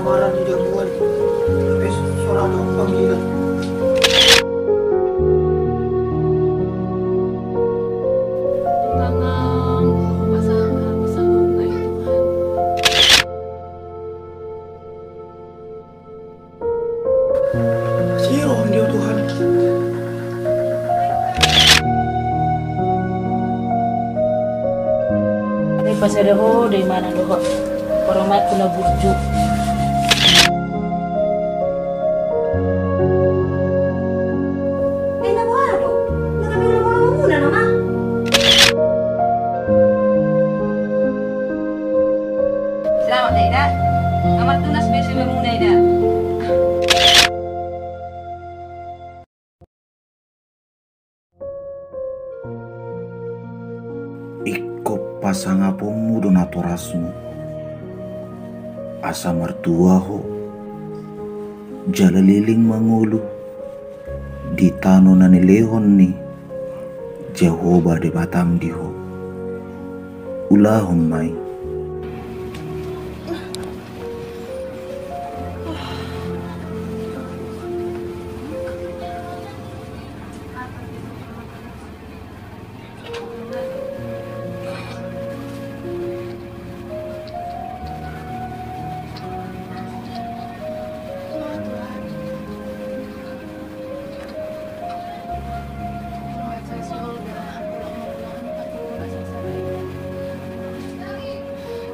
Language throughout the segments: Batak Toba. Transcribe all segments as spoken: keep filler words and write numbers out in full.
Suara di jagoan, tapi suara ada panggilan. Tenang, pasangan, pasangan, Tuhan. Siro dia Tuhan. Ini pas ada ho, dari mana dohot? Orang mat kena burju. Eh, na boha do? Na kami ulang-ulang muna nama. Selamat, Daida. Amat tunas be sumemuna, Daida. Ingkon pasangaponmu do natorasmu, asa martua ho, jala leleng mangolu di tano na nilehon ni Jahowa Debatam di ho. Ulahon ma i.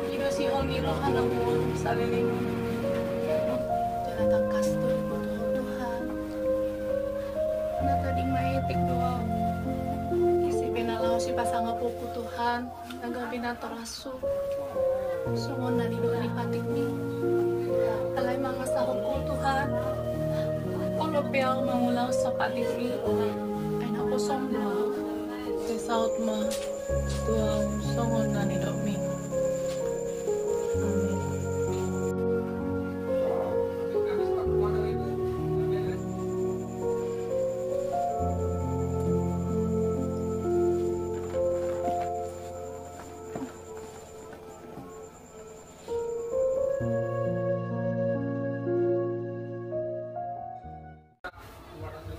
Ido sihol ni roha na mual saleleng. Jala tangkas do diboto ho Tuhan. Na tading maetek do ahu. Ise pe na laho sipasangaponku Tuhan, na gabe natorashu. Songon na nidok ni patikmi. Alai mangasahon ho Tuhan. Olo pe ahu mangulahon sapatikmi, ai na kosong do ahu. Sai saut ma tu ahu songon na nidokmi. Amin.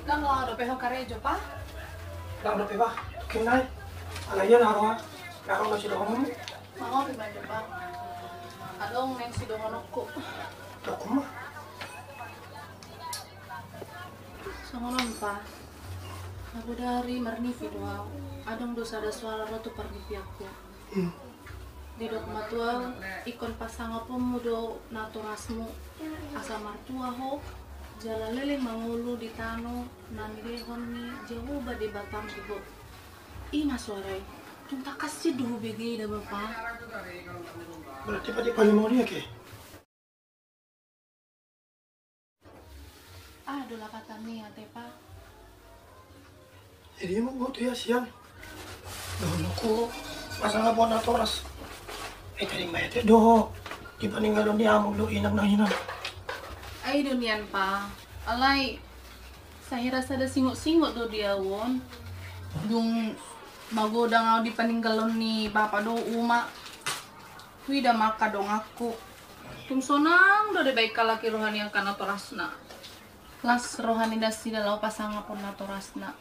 Ndang laho dope ho karejo, Pa? Ndang dope, Pa. Tung nai. Alai ia na roha, na roha sidohononmu. Mangopi ma jo, Pa. Adong naeng sidohononku. Dohononmu ma. Songon on, Pa. Nabodari marnipi do ahu. Adong do sada suara ro tu parnipianku. Hmm. Didok ma tu ahu, ingkon pasangaponmu do natorasmu, asa martua ho, jala leleng mangolu di tano na nilehon ni Jahowa Debatam di ho. I ma suara i. Tung tangkas do hubege i da, Bapa. Berarti pati paling mau dia ke? Aha do lapatanna i ate, Pa? Jadi emang gua tu ia sian. Dohononku pasangapon natoras. Eh, tadi maetek do. Di paninggalon ni amang do inang na hinan. Ai do nian, Pa. Alai sahira sada singot-singot do di ahu on. Dung magodang ahu di paninggalon ni bapa dohot uma. Huida ma angka donganku. Tung sonang do dibaen halak i roha ni angka natorasna. Las roha ni nasida laho pasangapon natorasna.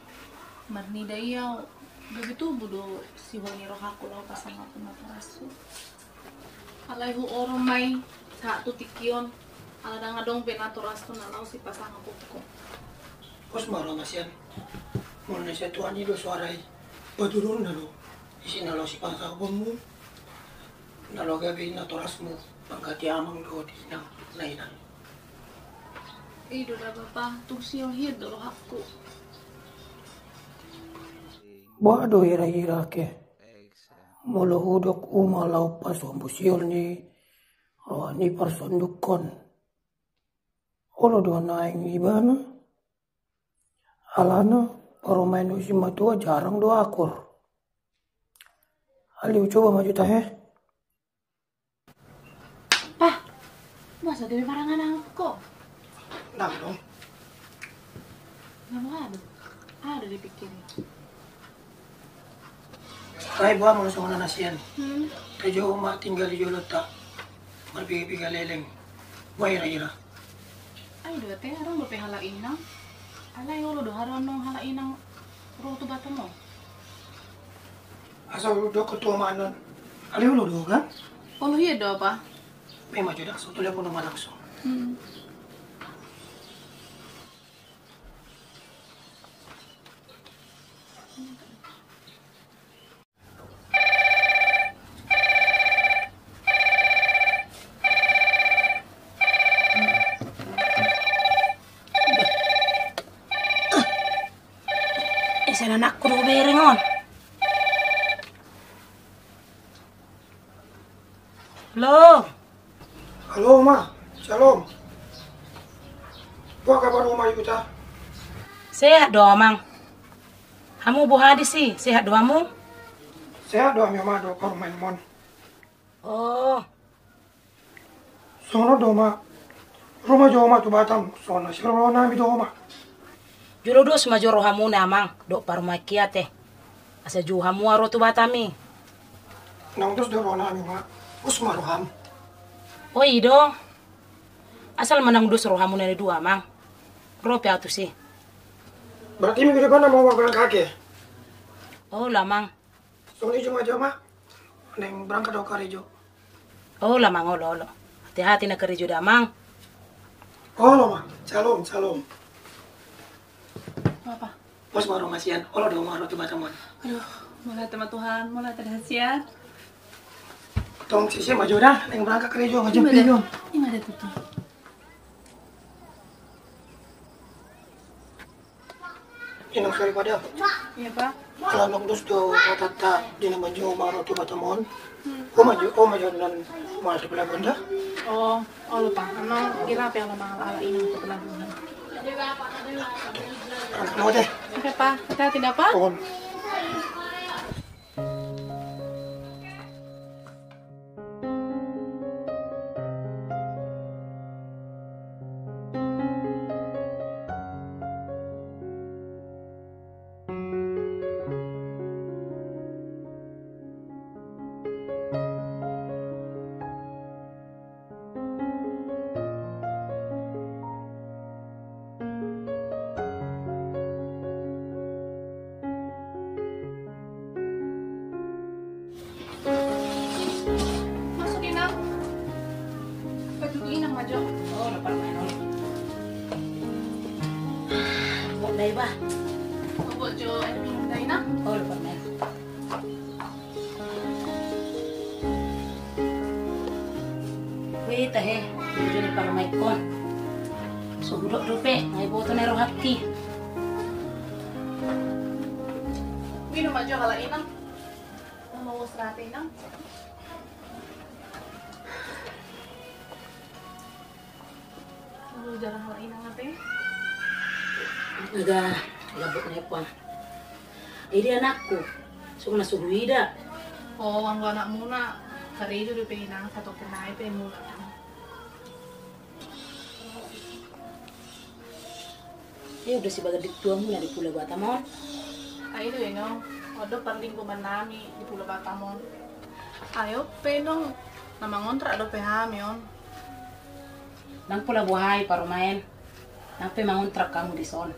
Marnida i ahu, gabe tubu do sihol ni rohangku laho pasangapon natorashu. Alai huorom ma i sahat tu tingki on, ala ndang adong be natorashu na laho sipasangaponku. Pos ma roha, Mas, sian. Molo na sian Tuhan i do suara i, paturonna do isi na laho sipasangaponmu. Na laho gabe natorasmu, mangganti amang dohot inang na hinan. I do da, Bapa, tung sihol hian do rohangku. Boha do hira-hira ke? Molo hudok uma laho pasombu sihol ni roha ni parsondukkon. Olo do naeng ibana. Alana parumaen ni simatua jarang do akur. Alai hucoba ma jo tahe. Pa, masa demi parangan angko? Ndang dong. Ndang ada. Ada dipikiri. Alai boha molo songon na sian. Hmm. Kejo ma tinggal di jolonta. Marpiga-piga leleng. Wah, ira-ira. Ai do ate, adong dope halak inang. Alai olo do haroan nang halak inang ro tu Batam on. Asa olo do ketua manon. Alai olo do kan? Olo, iya do apa? Memang jodak so, tu lepon nama langsung. Hmm. Ise anakku do bereng on. Halo. Halo, Oma. Shalom. Boha kabar, Oma, Yuta? Sehat do, Amang. Hamu boha disi, sehat do hamu? Sehat do hami, Oma, do parumaenmon. Oh. Songon on do, Oma. Ro ma jo, Oma, tu Batam, songon na siroronami do, Oma. Jolo dos ma jo rohamuna, Amang, dohot parumaenki ate. Asa jou hamu ro tu Batam i. Naung dos do rohanami, Oma. Dos ma roham. O i do. Asal ma naung dos rohamuna na dua, Amang. Ro pe ahu tusi. Berarti minggu depan, Oma, berangkat ke? Olo, Amang. Songon i jo ma jo, Oma. Naeng berangkat ahu karejo. Olo, Amang, olo, olo. Hati-hati na karejo da, Amang. Olo, Oma. Shalom, shalom. Apa? Pos ma ro hasian, olo do, Oma, ro tu Batam on. Aduh, mauliate ma Tuhan, mauliate da hasian. Tong sise ma jo da, naeng berangkat karejo, ngajak. Ima da, ima da tutu. Inang, sori pa da. Iya, Pa. Ala naung dos do hatanta di na manjou ma ro tu Batam on. Hmm. Ho ma jo, ho ma jo annon ma tu pelabuhan da. Oh, olo, Pa. Annon gila pe ala mangalala inang tu pelabuhan. Oke, Pa. Hati-hati da, Pa. Oh. Masuk, Inang. Patutu Inang ma jo. Oh, lapar ma, Inang. Buat dai, Bah. Buat jo air minum dai, Inang. Oh, lapar ma. Wih, tahe, jujur ni parumaenkon. So hudok dope, nga iboto na i rohangki. Minum ma jo halak inang. Nama uas rate inang. Aduh, jarang halak inang ate. Agak gabut nepang. Ida anakku, songon na so huida. Oh, anggo anakmuna karejo dope inang, satoke nai pe mulak. Ia do sibaga di tuamuna di Pulo Batam on. Ai do inong, on do parlinggoman nami di Pulo Batam on. Ai on pe inong, na mangontrak dope hami on. Ndang pola boha i parumaen, ndang pe mangontrak hamu dison.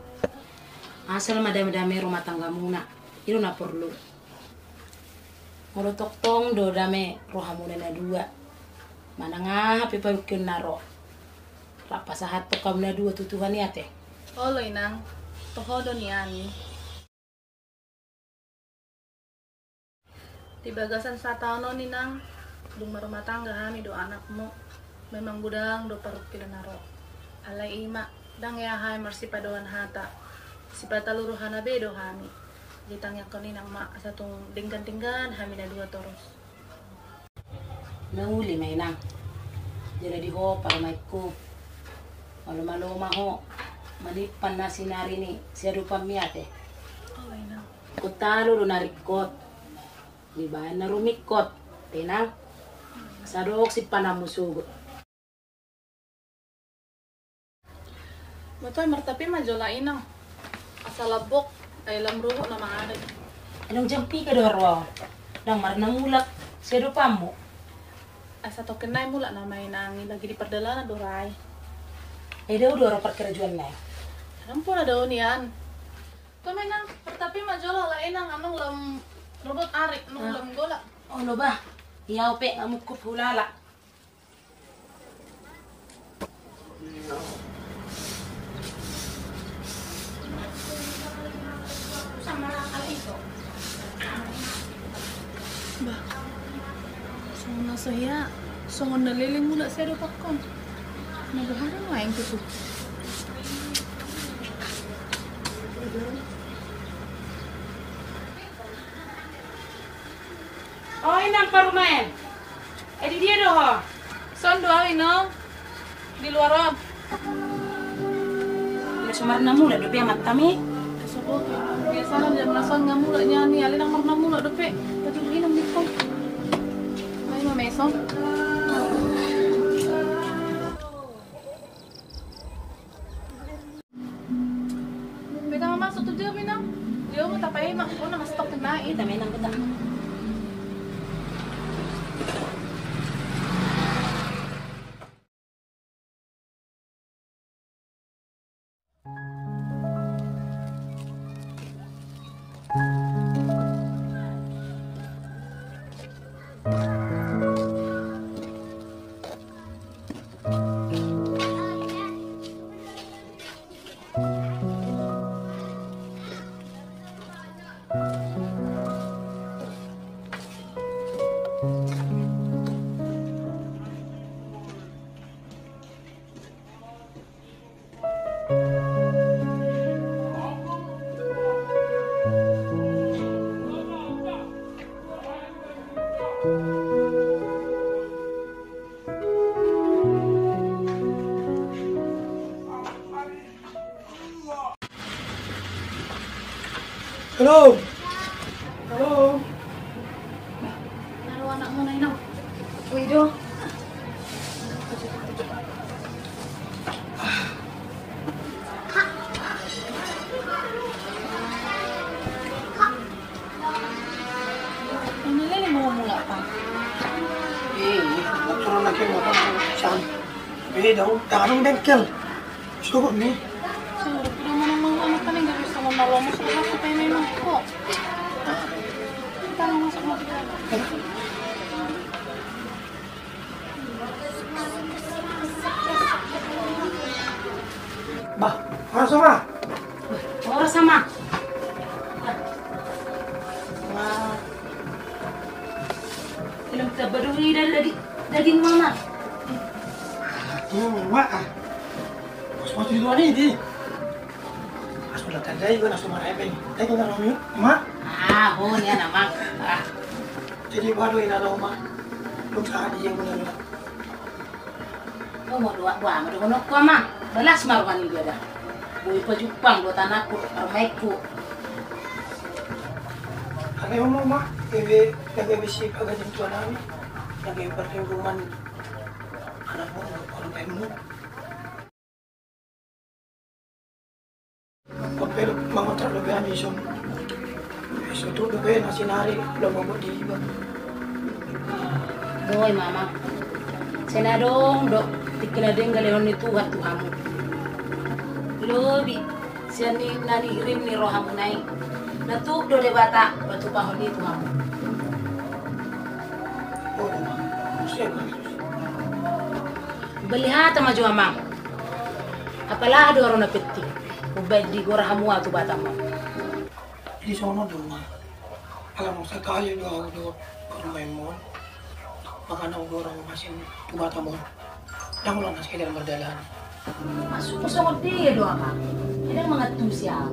Asal ma dame-dame rumah tanggamuna, i do na porlu. Molo tongtong do dame rohamuna na dua, manang aha pe parungkion na ro, rap pasahathon hamu na dua tu Tuhan i ate. Olo inang, toho do nian i. Di bagasan sataon on inang, dung marumah tangga hami dohot anakmu, memang godang do parungkilon na ro. Alai i ma, ndang hea hami marsipadohan hata, sipatalur rohana be do hami. Jadi tangiangkon inang ma asa tung denggan-denggan hami na dua torus. Na uli ma inang. Jala di ho parumaenku, maloma-loma ho manimpan na sinari ni siadopanmi ate. Olo inang. Ingkon talu do na ringkot, dibaen na rumingkot, inang. Asa dok simpananmu sogot. Boto, martapi ma jolo inang. Asa lambok, ai lam ruhut na mangadai. Adong jam piga do haroa on? Ndang marnamulak siadopanmu. Asa tongkin nai mulak nama inang i, lagi di pardalanan do ra i. Ai dao do ro parkarajoan nai? Adong pola dao nian. Tu ma inang, partapi ma jolo ala inang, anong lam robot ari, anong lam golap. Olo bah, ia au pe nga mungkup hulala. Bah, songon na so hea, songon na leleng mulak sian dopakkon. Na boha do nuaeng tutu. O inang parumaen. E, di dia do ho? Son do au inong, di luar on. Asa marnamulak dope amantami. Biasana jam na son nga mulak nian i, alai ndang marnamulak dope. Tadi inang di pon. Ai ma meson. Beta ma masuk tu dia, Bina. Dia mau tapai mak, oh nama stok kena. Ita menang beta. Halo. Halo. Halo, anakmu na inang. Wih, do. Ini lele mau mulak, Pak. Eh, motor lagi motor. Sam. Eh, dong, tangan bengkel. Cukup nih. Sudah, udah mana mau anak kan nggak bisa mau malu, mau suruh aku pengen main kok. Kita mau masuk mobil. Bah, horas ma. Horas ma. Wah. Film terbaru ini dari daging, daging mana? Tuh, Mak. Bos, bos di luar ini. Asu la tadai, gua langsung marah apa ini? Tadi gua ngomong, Mak. Ah, oh, ini anak, Mak. Ah. Jadi baru ini ada Mak. Lu tadi yang benar. Ngomong dua, dua, ngomong dua, Mak. Belas marwani gua dah. Boi pajumpang dua tanahku, parmaenku. Ada yang ngomong, Mak. Bebe, bebe si paganjing tuan kami. Lagi perlindungan anak buah, kalau pengen. Pape mangontrak dope hami ison. Ison tu dope na sinari lo mabot di iba. Boi, Mama. Sai na adong do tingki na denggan lehon ni Tuhan tu hamu. Lobi sian ni na nihirim ni rohamuna i. Na tuk do Debata patupahon i tu hamu. Oh, Mama. Siap, Mama. Bali hata ma jo, Amang. Apala do ro na penting. Umbaen digora hamu au tu Batam on. Jadi songon on do, Amang. Ala mung sakali do au do parumaenmon. Makana au do ro masing tu Batam on. Ndang ulang na sekalian mardalan. Maksudmu songon dia do, Amang. Ndang mangantusi au.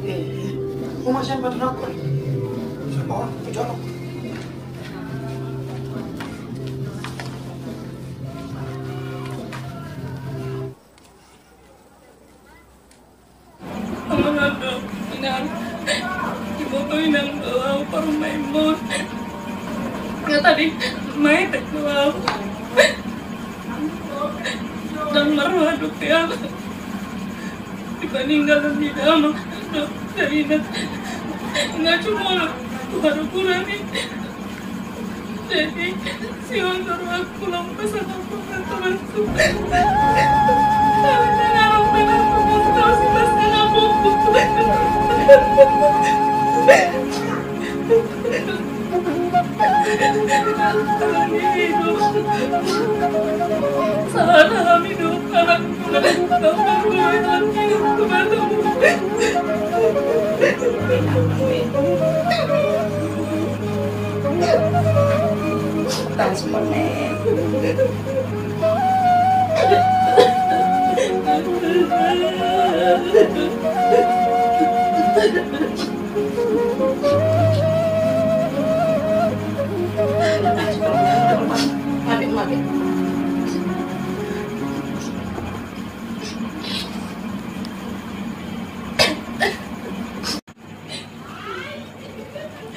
Eh, mau masing paturakkon. Sama on, ku jolok. Amang, inang, diboto inang do au parumaenmon. Nga tadi maetek do au. Ndang marroha dope au. Dipaninggalan ni damang dohot dainang. Nga jumolo tu haruguran i. Jadi, si Ontor aku lompat sama aku, kata masuk. Tapi jangan lompat aku, masuk, masuk, masuk, aku.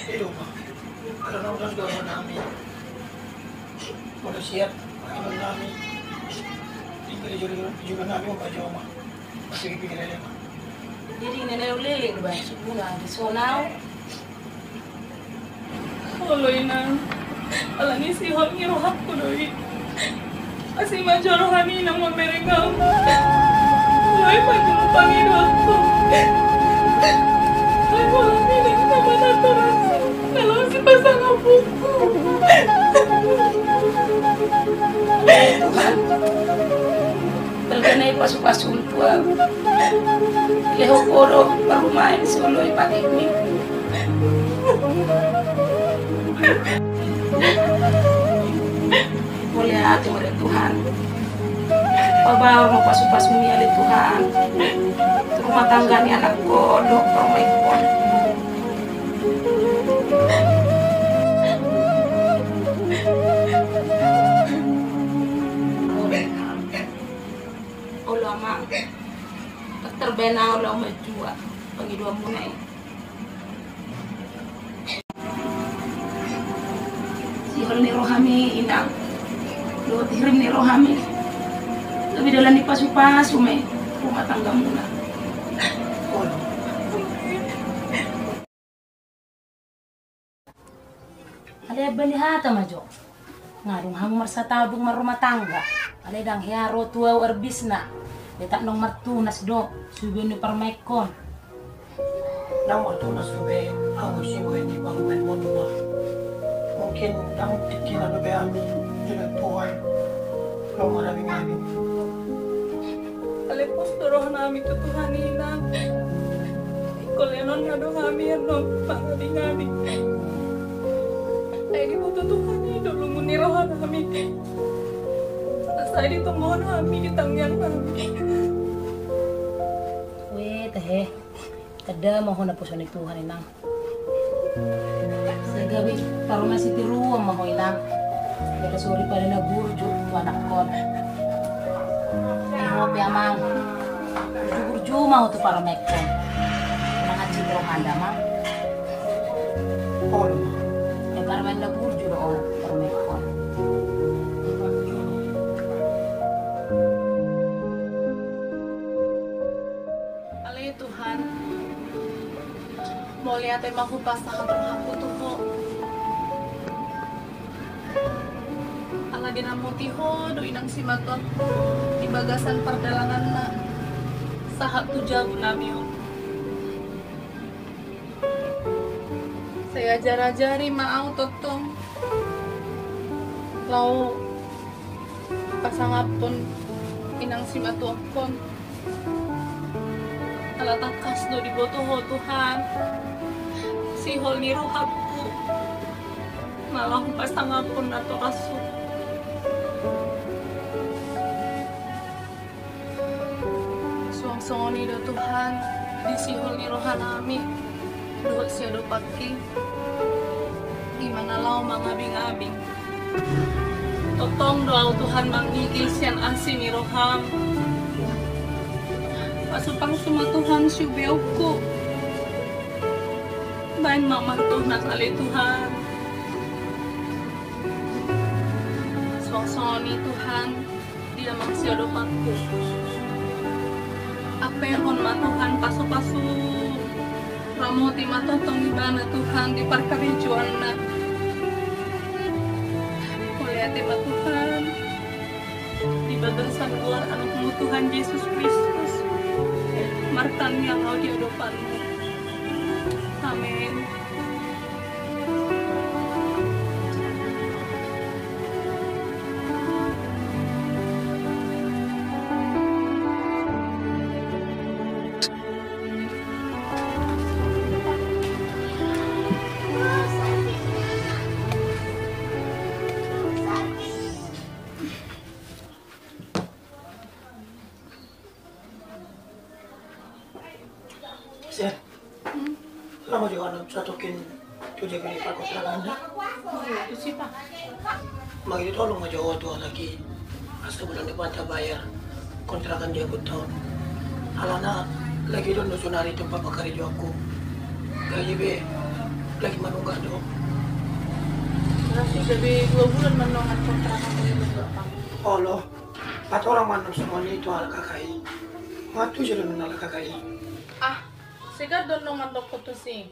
Ido ma, karena udah doa nami. Udah siap, pakai nami. Tinggal di juru-juru nami mau baca oma. Masih pikir aja ma. Jadi nene ule yang banyak suku nang di sonau. Olo inang, alani sihol ni rohangku do i. Asi ma jolo hami inang mamereng au. Olo i pajulu pangido aku. Ai bola minang sama naturas. Kalau si pasang apuku. Tuhan. Terganai pasu-pasu. Wah, leho podo parumaen solo i patikmi. Mauliate ma ale Tuhan. Pabaor ma pasu-pasumi ale Tuhan. Rumah tangga ni anakko dohot parumaenko. Olo amang. Terbaen au laho manjua pangidoanmuna i. Sihol ni rohami inang. Dohot hirim ni rohami. Gabe dalan ni pasu-pasu ma i rumah tanggamuna. Ale, bani hata ma jo. Nga dung hamu marsatabung marrumah tangga. Ale, ndang hea ro tu au arbisna. Letak nong martunas do suhut ni parumaenkon. Ndang martunas dope au siboan ni parumaen monua. Mungkin ndang tingkina dope hami jala tuai. Lo marabing-abing. Ale pos do rohanami tu Tuhan inang. Ingkon lehonon do hami annon mangabing-abing. Ai diboto Tuhan i do lungun ni rohanami. Sai ditonggong hami di tangiangnami. Weh, tehe. Tanda ma ho naposo ni Tuhan inang. Sai gabe parumaen sitiruon ma ho inang. Jala sori pade na burju tu anakkon. Ho pe amang. Burju-burju ma ho tu parumaenkon. Mangan sitiruon handa amang. Olo. Ai parumaen na burju do ho parumaenkon. Ale Tuhan, mauliate ma hupasahat rohangku tu Ho. Ala diramuti Ho do inang simatuam di bagasan pardalananna sahat tu jabu nami on. Sai ajar-ajari ma au tongtong laho pasangaphon inang simatuangkon. Ala tangkas do diboto Ho Tuhan, sihol ni rohangku na laho pasangaphon natorashu. Suang songon i do Tuhan, di sihol ni rohanami dohot siadopanki, i ma na laho mangabing-abing. Tongtong do au Tuhan mangigil sian asi ni roham. Pasu-pasu ma Tuhan siubeonku. Baen ma martunas ale Tuhan. Suang songon i Tuhan, di amang siadopanku. Ampehon ma Tuhan pasu-pasu. Ramoti ma tongtong ibana Tuhan di parkarejoanna. Terima Tuhan, di bagasan goar Anakmu Tuhan Yesus Kristus, martangiang au di adopanMu. Amin. Sir, laho ma jo anon satokin tu dia pe ni parkontrakan da. Mangido tolong ma jo tu halak i, asa bulan depan tabayar kontrakan dia buat on. Alana lagi dong do sonari tempat pakarejoanku. Gaji be lagi manunggak do. Berarti gabe dua bulan manongan kontrakan. Olo. Patorang ma annon songon i tu halak K K I. Matu jo do annon halak K K I. Ah, segar do annon mandok ho tusi.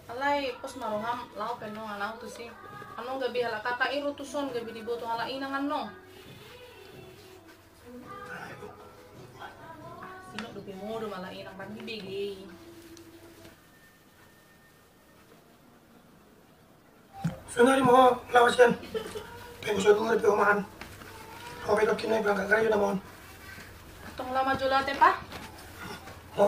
Alai pos ma roham, laho pe annon au tusi. Annon gabe halak K K I ro tuson, gabe diboto halak inang annon. Sinok dope modom halak inang, pasti bege i. Sonari ma ho laho sian. Pe so dung ari pe ho mahan. Ho pe tokkin nai berangkat karejo nama on. Antong laho ma jolo ate pa. Ho.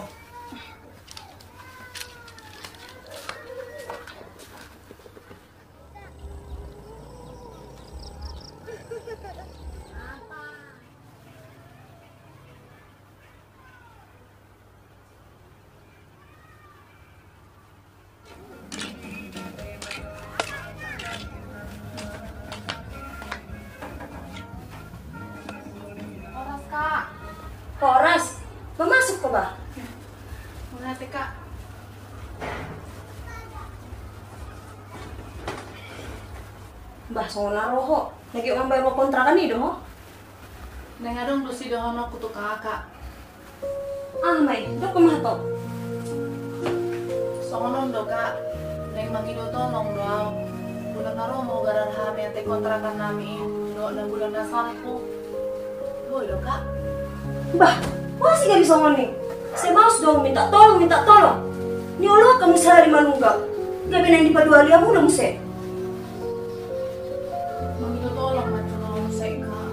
Horas, Kak. Horas. Bah, masuk ho, bah. Mauliate, Kak. Bah, songon na ro ho. Lagi mambayar kontrakan i do ho. Naeng adong do sidohononku tu Kakak. Aha ma i, dok ma ho. Songon on do, Kak, naeng mangido tolong do au. Bulan na ro ma hugarar hami ate kontrakan nami i, dohot na bulan na salpu. Boi do, Kak? Bah, boasa gabe songon i? Sai maus do minta tolong, minta tolong. Nioloan hamu sahali manunggak. Gabe naeng dipaduahali hamuna muse. Mangido tolong ma jolo muse, Kak.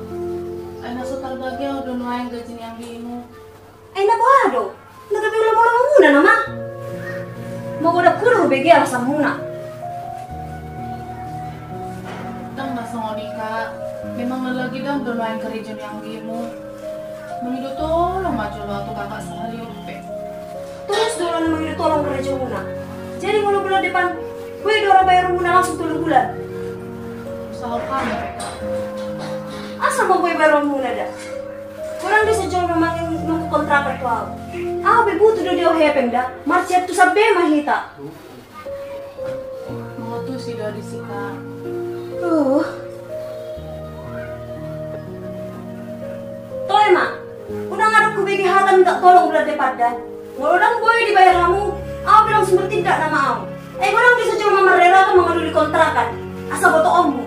Ai na so tarbagian do nuaeng gaji ni anggimu. Ai na boha do? Na gabe ulaon-ulaonmuna nama. Magodang hudok hubege alasanmuna. Ndang na songon i, Kak. Memang na lagi ndang do nuaeng karejo ni anggimu. Mangido tolong ma jolo au tu Kakak sahali on pe. Torus do na mangido tolong karejomuna. Jadi molo bulan depan, boi do ra bayaronmuna langsung tolu bulan. Usaha hami, Kak. Asa ma boi bayaronmuna da. Godang do sijolma mangido kontrakan tu au. Au pe butuh do di au hepeng da. Marsiantusan be ma hita. Mangotusi do disi, Kak. Uh. Toe ma. Unang adong hubege hata minta tolong bulan depan da. Molo ndang boi dibayar hamu, au pe langsung bertindak nama au. Ai godang do sijolma marrerakan mangalului kontrakan. Asa botoonmu.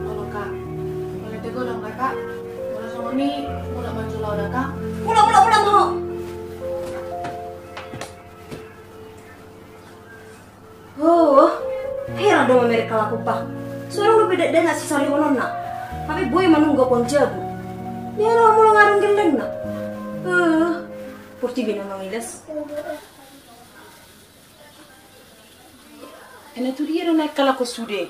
Olo, Kak. Molo ate godang, Kak. Molo songon i, mulak ma jolo au da, Kak. Mulak, mulak, mulak ma ho. Oh, heran do mamereng halak on, bah. So adong dope dakdanak sisalihononna. Hape boi manunggak pohon jabu. Dia do molo ngadong gellengna. Eh, portibi na mangilas. Ena tu dia do naik halak on sude.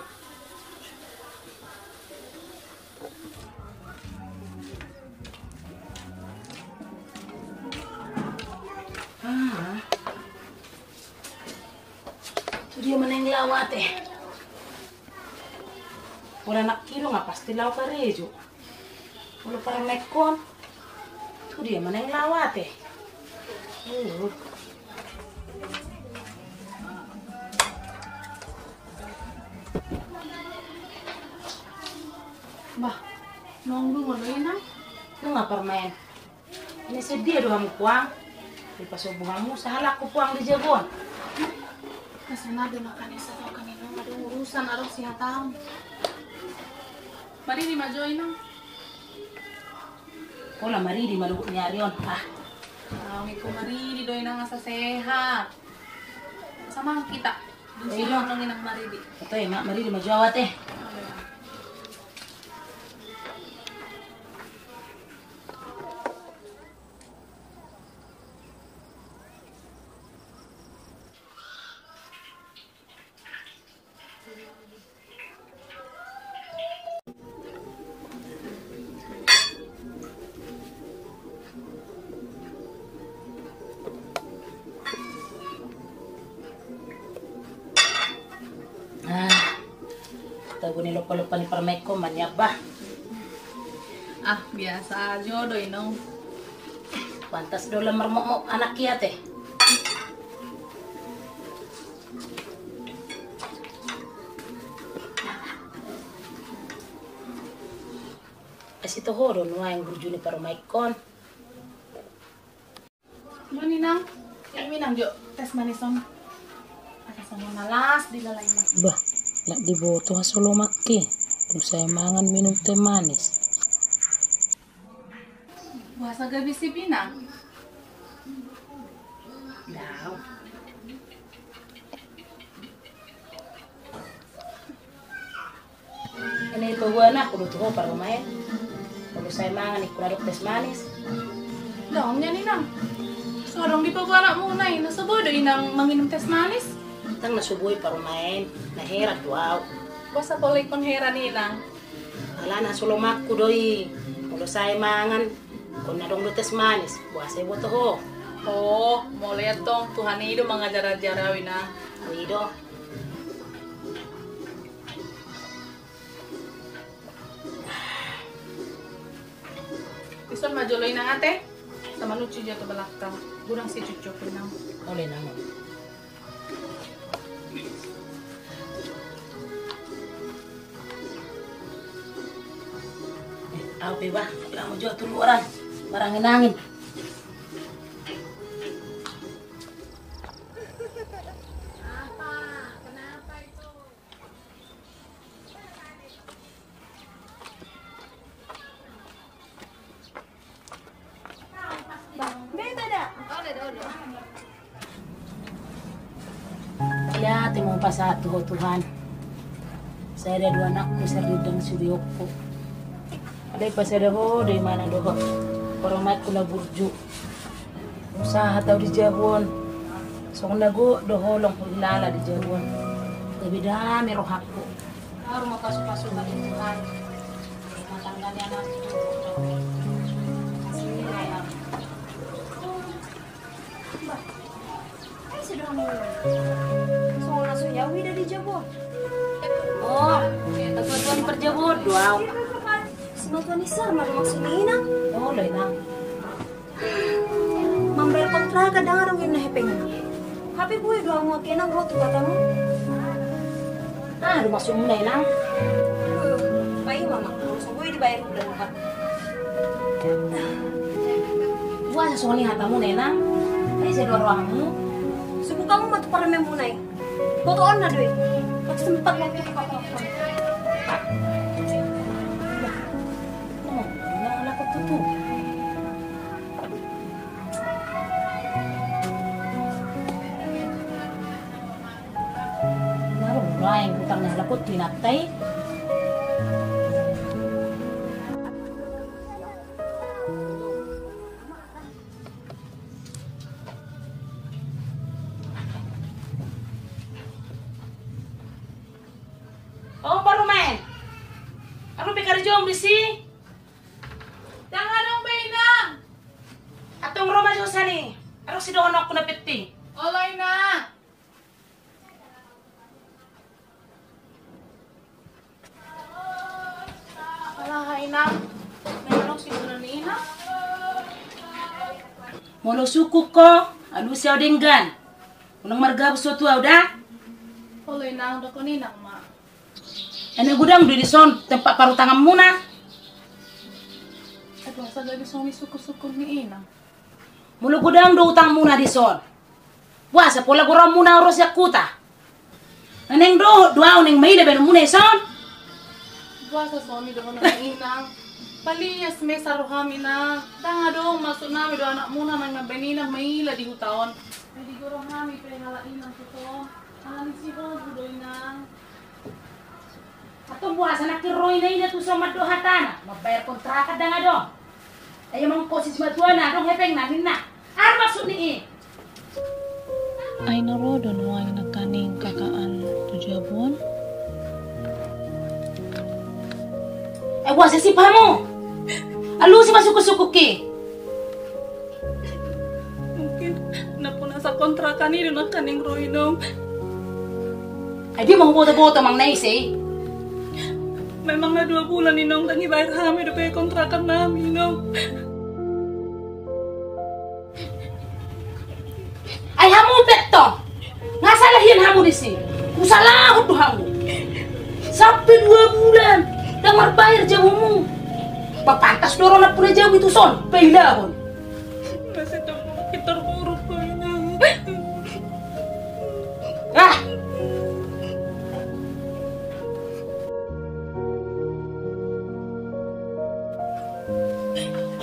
Ah. Tu dia ma naeng laho ate. Pola anak kilo nga pasti laho karejo. Molo parmaenkon. Tu dia ma naeng laho ate. Uh. Bah, naung dungo do inang? Nunga parmaen. Ina sedia do hamu puang? Dipasombu hamu sahalakku puang di jabu on. Kasana do na kan esa tau kan inang adong urusan adong sihataon. Maridi ma jo, Inang. Pola maridi ma dohot ni ari on. Ah. Au ingkon maridi do, Inang, asa sehat. Asa mangan hita. Dung i do, Inang, maridi. Ate, ma, maridi ma jo au, ate. Ah, tabu ni lompa-lompa ni parumaenku ma nian bah. Ah, biasa jo do, Inang. Pantas do lam marmokmok anak i, ate. Asi toho do nuaeng burju ni parumaenkon. Bon, Inang, minum, Inang, jo teh manis on. Asa songon na las dilalai, Inang. Bah, ndang diboto hasolomak i. Dung sae mangan minum teh manis. Boasa gabe sip, Inang? Daong. Ini paboa anakku do tu ho parumaen. Molo sae mangan ingkon adong teh manis. Daong nian, Inang. So adong dipaboa anakmuna i, na so boi do, Inang, manginum teh manis? Ndang na so boi parumaen, na heran do au. Boasa pola ingkon heran, Inang? Alana hasolomakku do i, molo sae mangan, ingkon adong do teh manis, boasa iboto ho? Oh, molo i antong Tuhan i do mangajar-ajar au, Inang. I do. Dison ma jolo, Inang, ate. Sama nucu jo tu balakang. Godang sicucuk, Inang. Olo, Inang. Eh, au pe bah, au jo tu luaran. Marangin-angin. Ia, timo pasahat tu ho Tuhan. Sada do anakku, sada do dang sudiokku. Alai pasada ho do imana dohot parumaenku na burju. Usaha tau di jabu on. Songon na gok do holong hulala di jabu on. Gabe dame rohangku. Baru mau pasu-pasu bagi Tuhan. Rumah tangga ni anak. Kasih nilai. Bah, ai sudah mulai. Songon na so jabu i da di jabu. Oh, ketua-ketua parjabu do au. Sematuan isar ma maksudna, Inang. Oh, lo, Inang. Mambayar kontrakan ndang adong, Inang, hepengna. Hape boi do au muat, Inang, ro tu hatamu. Ah, do maksudmuna, Inang? Paima ma, molo so boi dibayar bulan empat. Boasa songon i hatamuna, Inang? Ai sai do rohangmu. Subu hamu ma tu parumaenmuna i. Botoonna do i. Pasti sempat mau kita. Oh, Inang, laku tutu. Baru mulai utang na laku tu inanta i. O parumaen, adong pe karejom disi? Ndang adong be, Inang. Antong ro ma jo sian i, adong sidohononku na penting. Olo, Inang. Ala, Inang. Memang sidohonon ni Inang. Molo sungkun ho, alusi au denggan. Unang margabus ho tu au da. Olo, Inang, dohon Inang ma. Ene godang do dison tempat parutanganmuna. Aduh, asa gabe songon i sungkun-sungkun ni Inang. Molo godang do utangmuna dison, boasa pola goraonmuna ro sian huta? Naeng dohot do au naeng maila baenonmuna dison. Boasa songon i dohonon ni inang? Palias mesa rohami, inang. Ndang adong maksudnami dohot anakmuna nang mambaen inang maila di huta on. Ai digoar hami pe halak inang tuson. Ala ni si Hobu do, inang. Antong boasa nangkin ro ina-ina tuson mandok hatana mambayar kontrakan ndang adong? Ai amang, posi simatuana adong hepengna ninna. Aha maksud ni i? Ai na ro do nuaeng nangkaning kakaan tu jabu on. Ai boasa sip hamu? Alusi ma sungkun-sungkunki. Mungkin na punasa kontrakan i do nangkaning ro, inong. Ai dia ma huboto-boto amang na ise i? Memang na dua bulan, inong, ndang dibayar hami dope kontrakannami, inong. Ai hamu pe tong, nga sala hian hamu disi? Husalahon do hamu. Sampe dua bulan ndang marbayar jabumu. Ba pantas do ro nampuna jabu i tuson pailahon. Masih terburuk, terburuk, inang. Ah.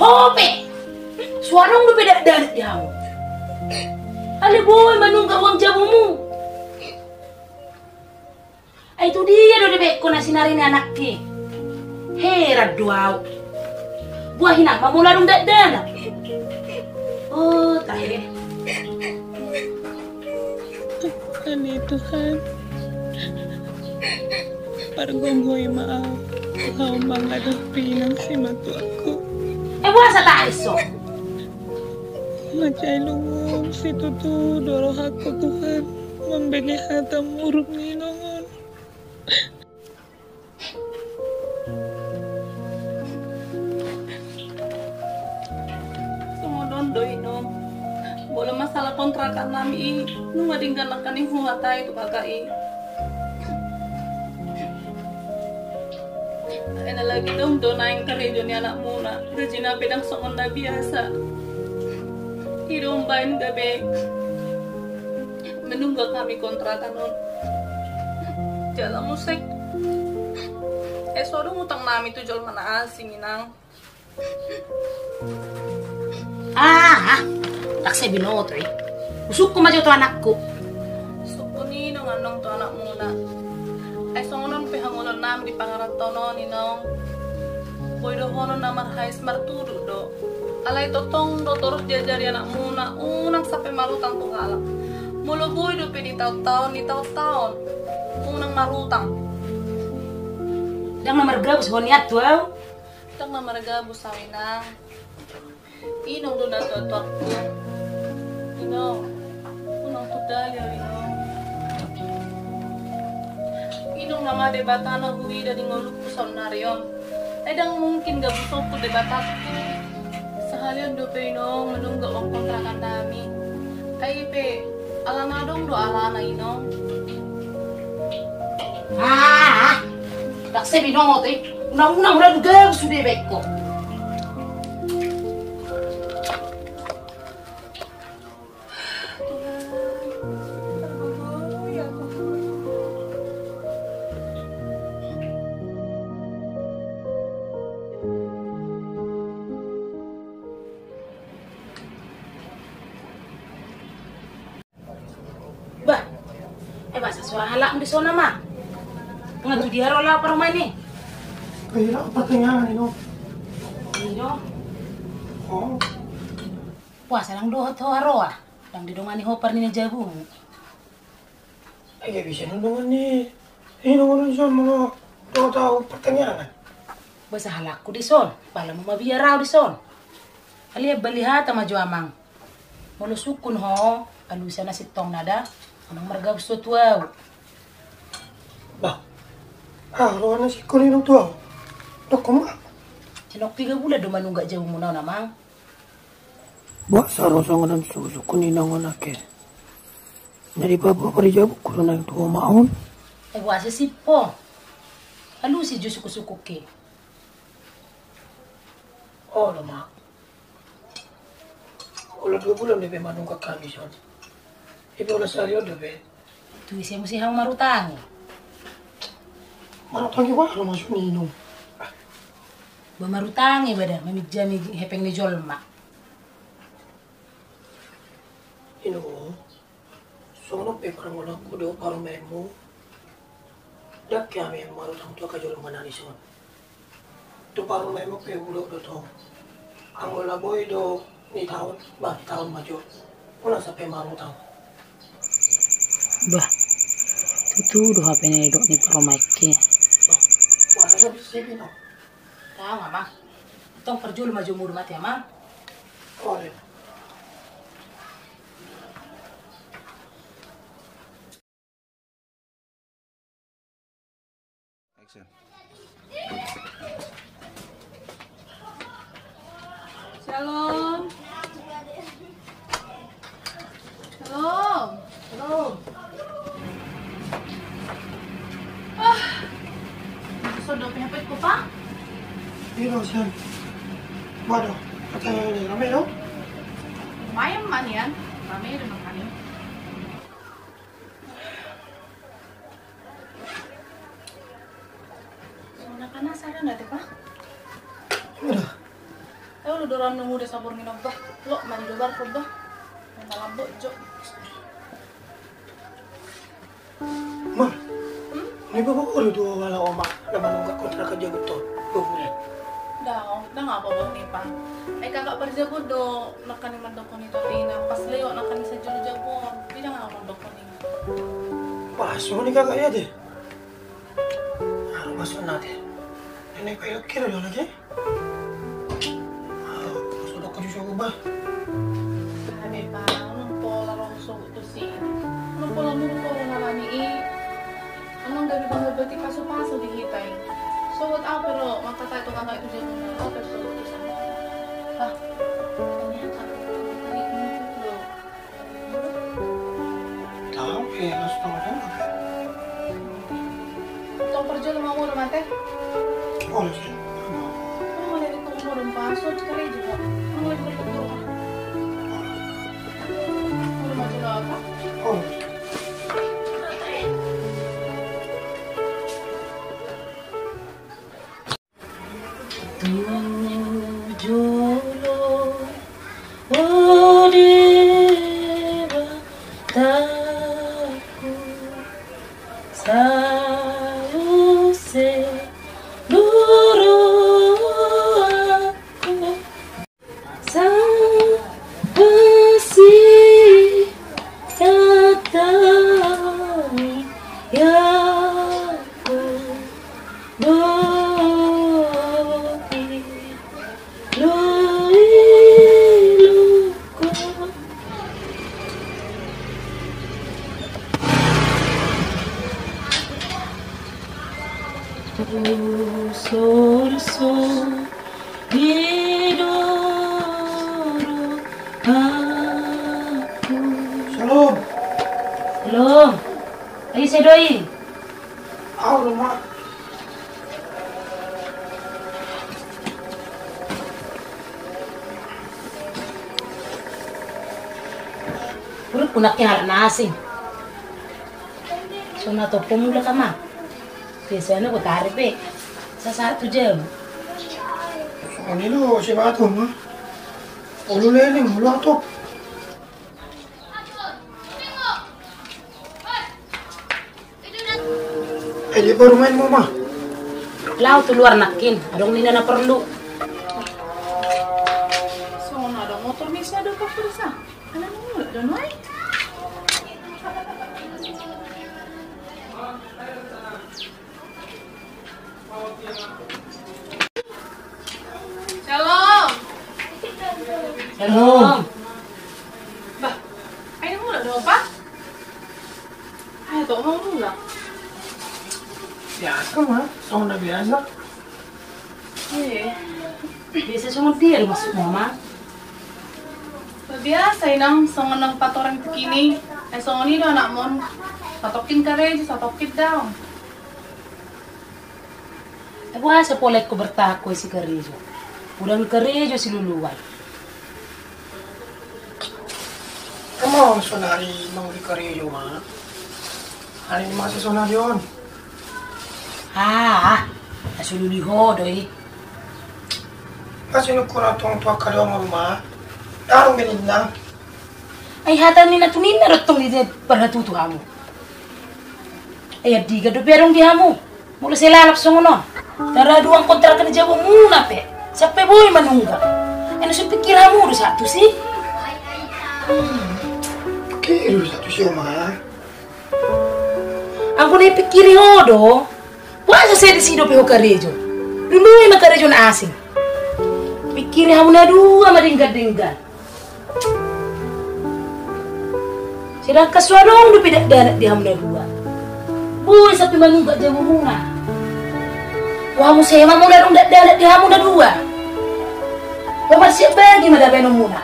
Ho pe! So adong dope dakdanak di hamu. Alai boi manunggak uang jabumu. Ai tu dia do dibaen ho na sinari ni anakki? Heran do au. Boha, inang, ma molo adong dakdanak? O tahe. Ale Tuhan, pargogoi ma au, au mangadopi inang simatuangku. Ai boasa tangis ho? Mansai lungun situtu do rohangku, Tuhan, mambege hata muruk ni inong on. Songon on do, inong. Molo masalah kontrakannami i, nunga denggan nangkaning huhatai tu kakak i. Ai na lagi dong do naeng karejo ni anakmuna, gajina pe ndang songon na biasa. I do umbaen gabe manunggak hami kontrakan on. Jala muse ese adong utangnami tu jolma na asing, inang. Ah, ah. Ndang sai binoto i. Husungkun ma jo tu anakku. Sungkun, inong, annon tu anakmuna. Ai songon on pe hangoluannami di pangarantoan on, inong. Boi dohonon na marhais martudu do. Alai tongtong do torus diajari anakmuna unang sampe marutang tu halak. Molo boi dope ditaon-taon, ditaon-taon, unang marutang. Ndang na margabus ho nian tu au? Ndang na margabus au, inang. Inong do na tuatuangku. Inong, unang tundali au, inong. Inong, nama Debata na huida di ngolungku saonnari on. Ai ndang mungkin gabusonku Debatangku. Sahali on dope, inong, manunggak uang kontrakannami. Ai i pe alana adong do alana, inong. Ah, ndang sai binoto i. Unang-unang, unang gabus sude baen ho. Bah, eh, boasa so ra halak dison, amang? Nga tu dia ro laho parumaen i? Laho partangiangan, inong. Inong. Boasa ndang dohot ho haroa? Ndang didongani ho parnina jabumu? Ai nga bisa ndang didongani inong on dison molo dohot au partangiangan. Boasa halakku dison, pala molo mabiar au dison. Alai bali hata ma jo, amang. Molo sungkun ho, alusi na sintongna da, unang margabus ho tu au. Bah, aha rohana sungkun, inong, tu au? Dokkon ma. Songon piga bulan do manunggak jabumuna on, amang? Boasa ro songon on sungkun, inong, on ake? Na dipaboa pari jabungku do naeng tu ho ma on. Ai boasa sip ho? Alusi jo sungkun-sungkunki. Olo ma. Olo dua bulan dope manunggak hami dison. I pe olo sahali on dope. Tu ise muse hamu marutangi? Marutangi boha do maksudna, inong? Ba marutangi ba da maminjami hepeng ni jolma. Ino, songon on pe parngoluanku dohot parumaenmu. Ndang hea hami marutang tu angka jolma na dison. Tu parumaenmu pe hudok do tong. Anggo na boi do ni taon, ba ni taon ma jo. Unang sampe marutang. Bah, tutu do hape na nidok ni parumaenki. Bah, bah, bah, bah, bah, bah. Tau, Amang. Tong parjolo ma jo muru mate, Amang. Olo. Action. Shalom. Shalom. Shalom. Ah. Sudah punya pet kupa? Iya, Sian. Waduh, katanya ini rame dong. Lumayan, Manian. Rame dong, rame. Songon na penasaran do ate, Pa. Udah. Tahu lu doran nunggu desa borngin, Bah. Lo mandi dobar ko, Bah. Malam bo jo. Ma. Hmm? Ni bapa ko do tu wala oma na manunggak kontrakan jago to. Babulan. Dao, dang apa bo ni, Pa. Ai kakak parjago do nakani mandokon i, tapi na pas leo nakani sajolo jago. Tidak apa mandokon i. Pas, songon i kakak i ate. Aru masuk nate. Nenek kayak kira dia lagi. Ah, pas udah kerja coba, Bah. Ada, Pa, unang pola ro sogot tu si. Unang pola muru ko ro nalani i. Unang gabe bangga berarti pasu-pasu di hita i. Sogot apa ro, maka tak itu kakak itu jago apa sogot tu sana. Pa, ternyata kakak itu lo. Tahu, eh, langsung tahu, tahu. Tong parjolo ma muru mate. Oh, iya. Oh, mari di komo rumah, so, cari juga. Oh, lagi berkumpul. Rumah juga apa? Oh. Tu jolo o Debataku, sai use do rohangku. Sai asi satai aku do i loilungku. Usursu di duru aku. Shalom. Shalom. Ai, ise do i? Au do, Ma. Urip ku nangkin halak na asing. Songon na topom mulak, Amang. Biasana hutari pe sasahat tu jam. Songon i do, si Batu, Ma. Olo leleng, olo atop. Eh, dia baru main, Mama. Laho tu luar nangkin, adong ninna na porlu. Songon adong motor ni si Ado, Pak Firsa. Anak mulak do nuaeng. Shalom. Shalom. Bah, ai mulak do, Pak? Ai, tok mau mulak. Biasa, Ma. Songon na biasa. Eh. Biasa songon dia do maksudmu, Amang? Biasa, Inang, songon na hupatorang tingki i. Eh, songon i do anakmon. Satongkin karejo, satongkin daong. Boasa pola ingkon bertahan ho di si karejo? Unang karejo siluluan. Emang sonari mau di karejo, Ma? Hari ini masih sonari on. Ah, na so lului ho do i. Pas ini kurang tong tua kadang rumah. Darung beninang. Ai hata ni na tuninna do tong di parhatutu hamu. Ai andigan dope adong di hamu. Molo sai lalap songon on. Tara duang kontrakan di jabumuna pe. Sampe boi manunggak. Ai na so pikir hamu do satu si. Pikir do satu si, Oma. Anggo na ipikiri ho do. Boasa sai disi dope ho karejo? Lului ma karejo na asing. Pikiri hamu na dua ma denggan-denggan. Sedangkan so adong dope dakdanak di hamu na dua. Boi sampe manunggak jabumuna. Boha muse ma molo adong dakdanak di hamu na dua? Boha marsiap bagi ma da baenonmuna.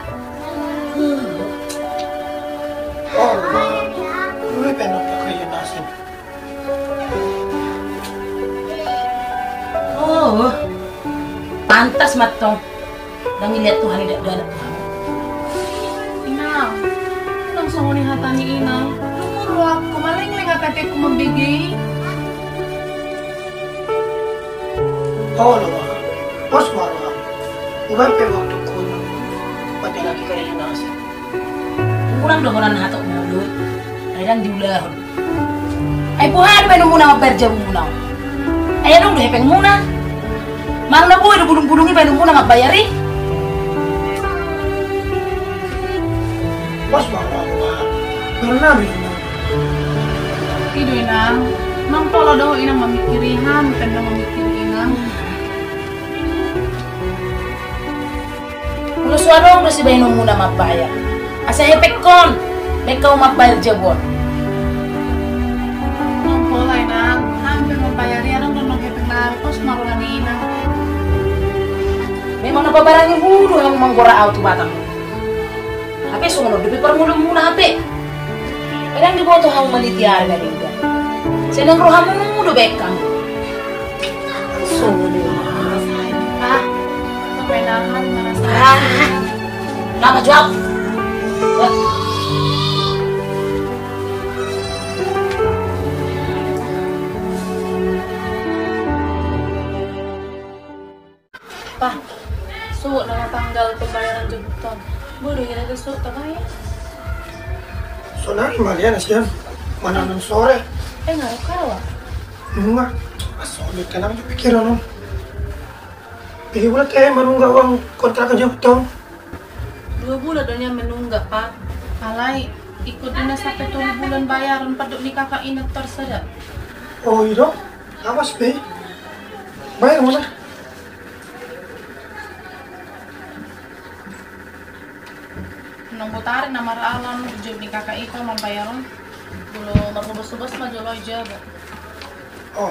Oh, lu pengen apa kaya nasib? Oh, pantas ma tong. Ndang dilihat Tuhan i dakdanak. Inang, ndang songon i hata ni inang. Lumur rohangku, malengleng ateku mambege i. Olo ma, pos ma roham. Uban pe waktu ku. Pati lagi kaya inang. Unang dohonon hatop mulu. Ai ndang diulahon. Ai boha do baenonmuna mambayar jabumuna on? Ai adong do hepengmuna? Manang na boi do bulung-bulung i baenonmuna mambayar i? Pos ma roham, Oma. Benar ini. I do inang. Nang pola do inang mamikiri, hami pe ndang mamikiri inang. Molo so adong do sibaenonmuna mambayar, asa hepengkon, baen hamu mambayar jabu on. Ndang pola inang, hami pe mambayar i, adong do nang hepeng nami, pos ma roha ni inang. Memang na pabarangi hudu hamu manggora au tu Batam. Hape songon on dope parngoluonmuna hape. Ai ndang diboto hamu maniti ari na denggan. Sai nang rohamu do baen hamu. Songon i. Ah, sampai nahan merasa. Ah, nama jawab. Pa, sogot nama tanggal pembayaran jabunta on. Boi do hira-hira sogot tabayar? Sonari ma liana sian, manang sore. Eh, nga ro karawa? Nunga. Songon i tenang jo pikiran on. Piga bulan tehe manunggak uang kontrakan jabunta on? Dua bulan do nian manunggak, Pa. Alai ingkon do nian sampe tolu bulan bayaran, pandok ni kakak i na tarsada. Oh, i do? Awas be. Bayar ma na. Nang botari na maralan jop ni kakak i, Pa, mambayar on. Molo marhobas-hobas ma jolo i jabu. Oh.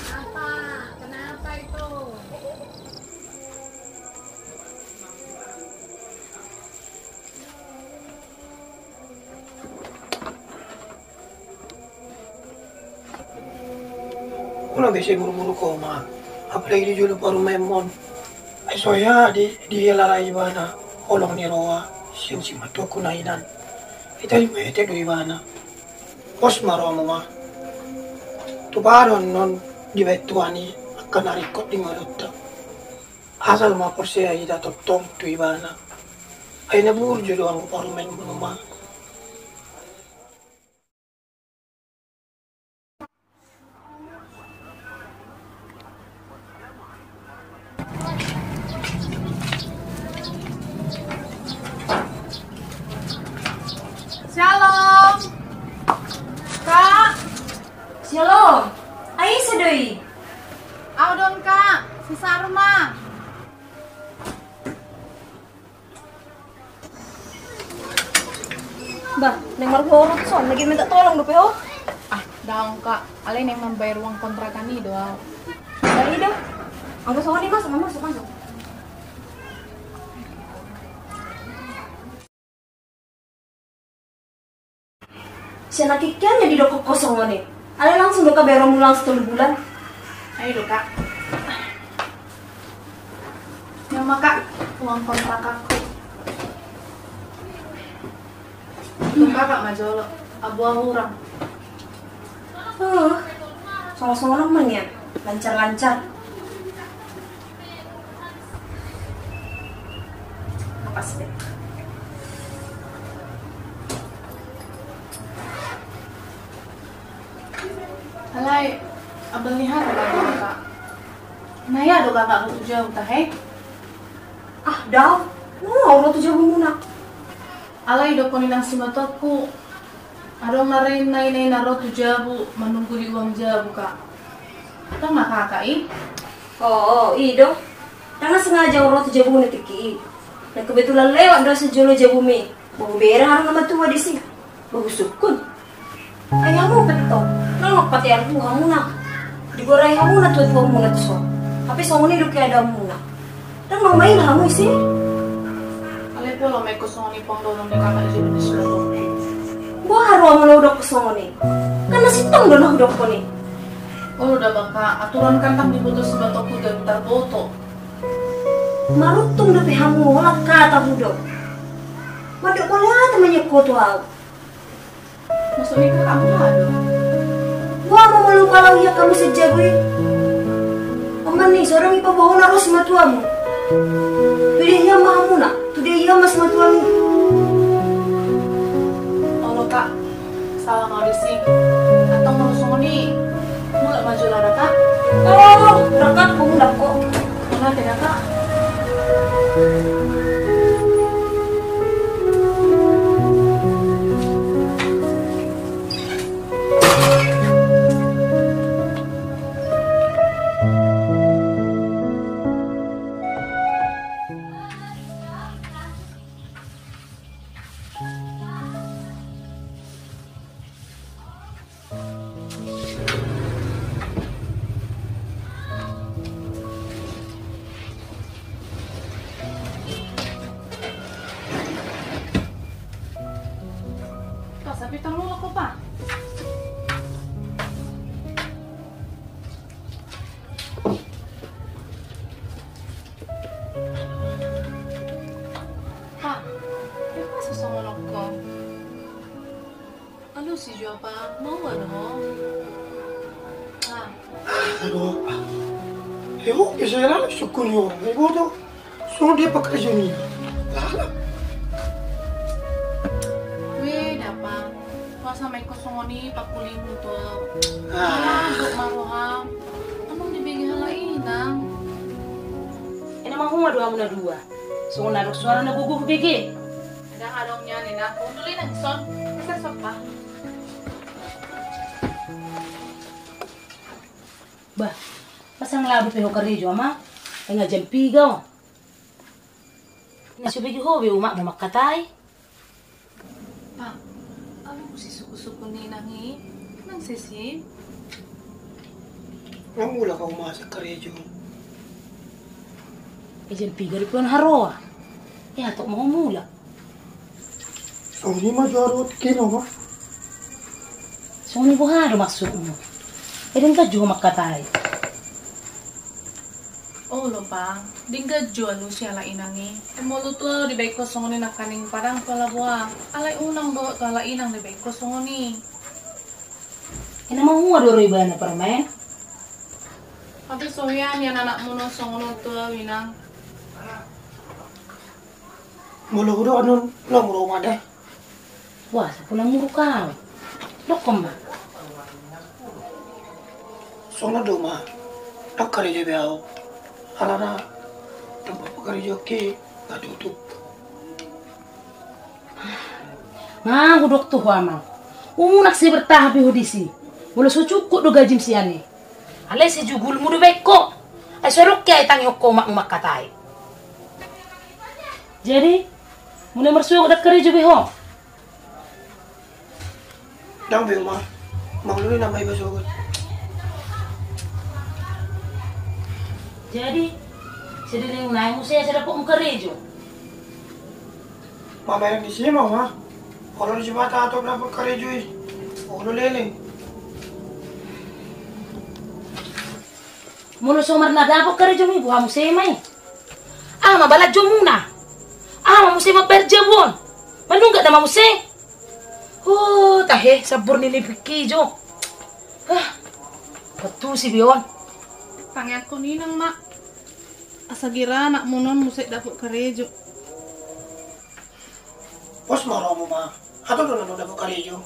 Apa? Kenapa itu? Unang be sai buru-buru ho ma, apalagi di jolo parumaenmon. Ai so hea di, dihela ibana holong ni roha sian simatuaku na hinan. Itarima hita do ibana. Pos ma rohamu ma. Tupa do annon dibaen Tuhan i angka na ringkot di ngolunta. Asal ma porsea hita tongtong tu ibana. Ai na burju do anggo parumaenmon ma. Shalom. Kak. Shalom. Ai ise do i? Au do on, Kak. Si Sarma. Bah, naeng marboru tu son, lagi minta tolong dope ho. Ah, daong, Kak. Alai naeng mambayar uang kontrakan i do au. Bah, i do. Anggo songon i, masuk, masuk, masuk. Sian nangkin ma didok ho songon i. Alai langsung do, Kak, bayaranmu langsung tolu bulan. Ai do, Kak. Ni ma, Kak, uang kontrakanku. Untung Kakak ma jolo, au boha hurang. Oh, songon-songon ma nian, lancar-lancar. Pas deh. Alai, abal ni hata, Kak. Nai aha do Kakak ro tu jabu tahe? Ah, daong. Nunga ro tu jabumuna. Alai didokkon inang simatuangku, adong na re nai-nai na ro tu jabu manunggu di uang jabu, Kak. Tong na Kakak i? Oh, i do. Ndang na sengaja ro tu jabuna tingki i. Na kebetulan lewat do sijolo jabumi. Boha, bereng adong na matua disi. Boha, sungkun. Ai hamu pe tong, nunga patean hamu na. Digorai hamu na tua-tuamuna tuson. Hape songon i do keadaanmuna. Ndang na maila hamu isi. Alai pola ma ingkon songon i pangdohonon ni Kakak i di surat. Boha haroam molo hudok songon i? Kan na sintong do na hudokkon i. Olo da, Kak, aturan kan ndang diboto simatuangku gabe tarboto. Maruntung dope hamu, holan hata hudok. Mandok mauliate ma nian ho tu au. Maksudna, Kak, aha do? Boha ma molo hupalau hian hamu sian jabu i? Oman ni, so adong i paboaon na ro simatuamu. Tu dia hian ma hamu na, tu dia hian ma simatuamu. Olo, Kak. Salam audisi. Antong molo songon i, mulak ma jolo da, Kak. Oh, berangkat, mulak ho. Mulak da, Kak. Pa, sapi tolu lah, Pa. Pa, ya, Pa, sosongon on ho. Alusi jo, Pa, maua do ho. Ah. Aduh, Pa. Eo, bisa ya lalu sukun yo. Ibu tu, songon dia pekerja ni. Lalu. Weh, da, Pa. Puasa ma ingkon songon i, Pa, kulimu tu. Ah. Aduh, maruham. Annon dibege halak inang. Ena mahua do hamu na dua. Songon na adong suara na gogo hubege. Ndang adong nian, Inang. Unduli nang son. Bisa sopa. Bah, masa ngelabo pe ho karejo, Ama? Tengah jam piga on. Na so bege ho be umakmu mangkatai. Pa, alu si suku-suku ni inang i, nang sesi. Nang mulak au ma sian karejo. E, jam piga dope on haroa. E, hatop ma ho mulak. Songon i ma jo haroa tingki on, Ama. Songon i boha do maksudmu? E, denggan jo ho mangkatai. Olo, Pa, denggan jo alusi halak inang i. Molo tu au dibaen ho songon i nangkaning padang pala boa. Alai unang dohot tu halak inang dibaen ho songon i. Ena mahua do ro ibana parumaen. Hape so hea nian anakmu na songon on tu au, Inang. Molo hudok annon, laho ma ro ma da. Wah, sapu na muruk au. Dokkon ma. Songon do ma. Ndang karejo be au. Alana tempat pakarejoanki nga tutup. Nga hudok tu ho, Amang. Unang sai bertahan be ho disi. Molo so cukup do gajim sian i. Alai sai jugulmu do baen ho. Ai so adong hea itangihon ho umakmu mangkatai. Jadi, mulai marsogot ndang karejo be ho? Ndang be, Uma. Mangalului nama iba sogot. Jadi, sedang naik muse, saya dapat muka rejo. Mamereng disi ma, Uma. Olo disi ma tahatop dapot karejo i. Olo leleng. Molo so marna dapot karejomi, boha muse ma i? Aha ma balanjomuna? Aha ma muse mambayar jabu on? Manunggak nama muse? Ho, tahe, sabbur ni lipikki jo. Hah, betul si Bion. Tangiangkon inang ma. Asa gira anakmuna on muse dapot karejo. Pos ma rohamu ma. Hatop do na dapot karejo.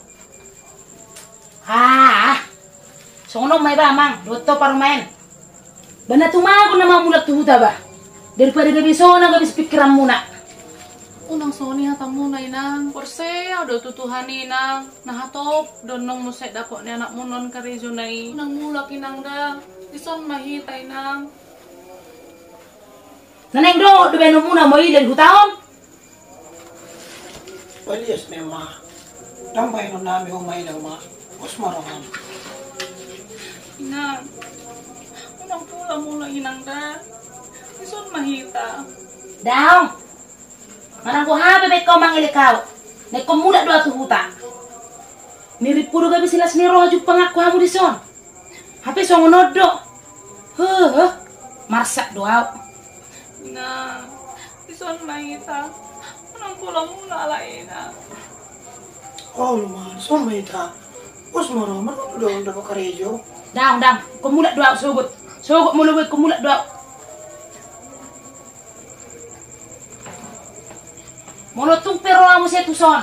Ah, songon on ma iba amang, dohot ho parumaen. Ba na tumagon na mamulak tu huta ba. Daripada gabe songon na gabe pikiranmuna. Unang songon i hatamuna inang, porsea do tu Tuhan inang, na hatop do annon muse dapot ni anakmuna on karejona i. Unang mulak inang da, dison ma hita inang. Na naeng dohot do baenonmuna molo i dari huta on. Palias memang. Dang baenon nami ho ma inang ma. Pos ma roham. Inang. Unang pola molo inang da. Dison ma hita. Daong. Manang boha pe baen ho mangelek au. Naeng ho mulak do au tu huta. Nirimpu do gabe silas ni roha jumpang aku hamu dison. Hape songon on do. Huh, huh. Marsak do au. Inang, dison ma hita. Unang pola mulak ala inang. Olo ma, dison ma hita. Pos ma roham, molo tu do dapot karejo. Daong, daong. Ho mulak do au sogot. Sogot molo boha ho mulak do au. Molo tung pe ro au muse tuson,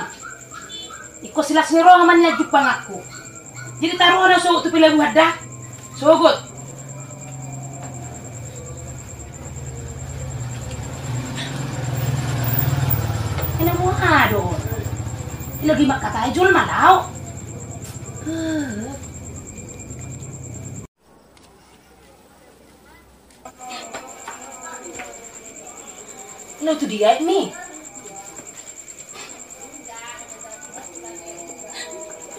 ingkon silas ni roha ma nian jumpang aku. Jadi taruhon au sogot tu pelabuhan da. Sogot. Ina mua do. Lagi mangkatai jolma laho. Laho tu dia aekmi?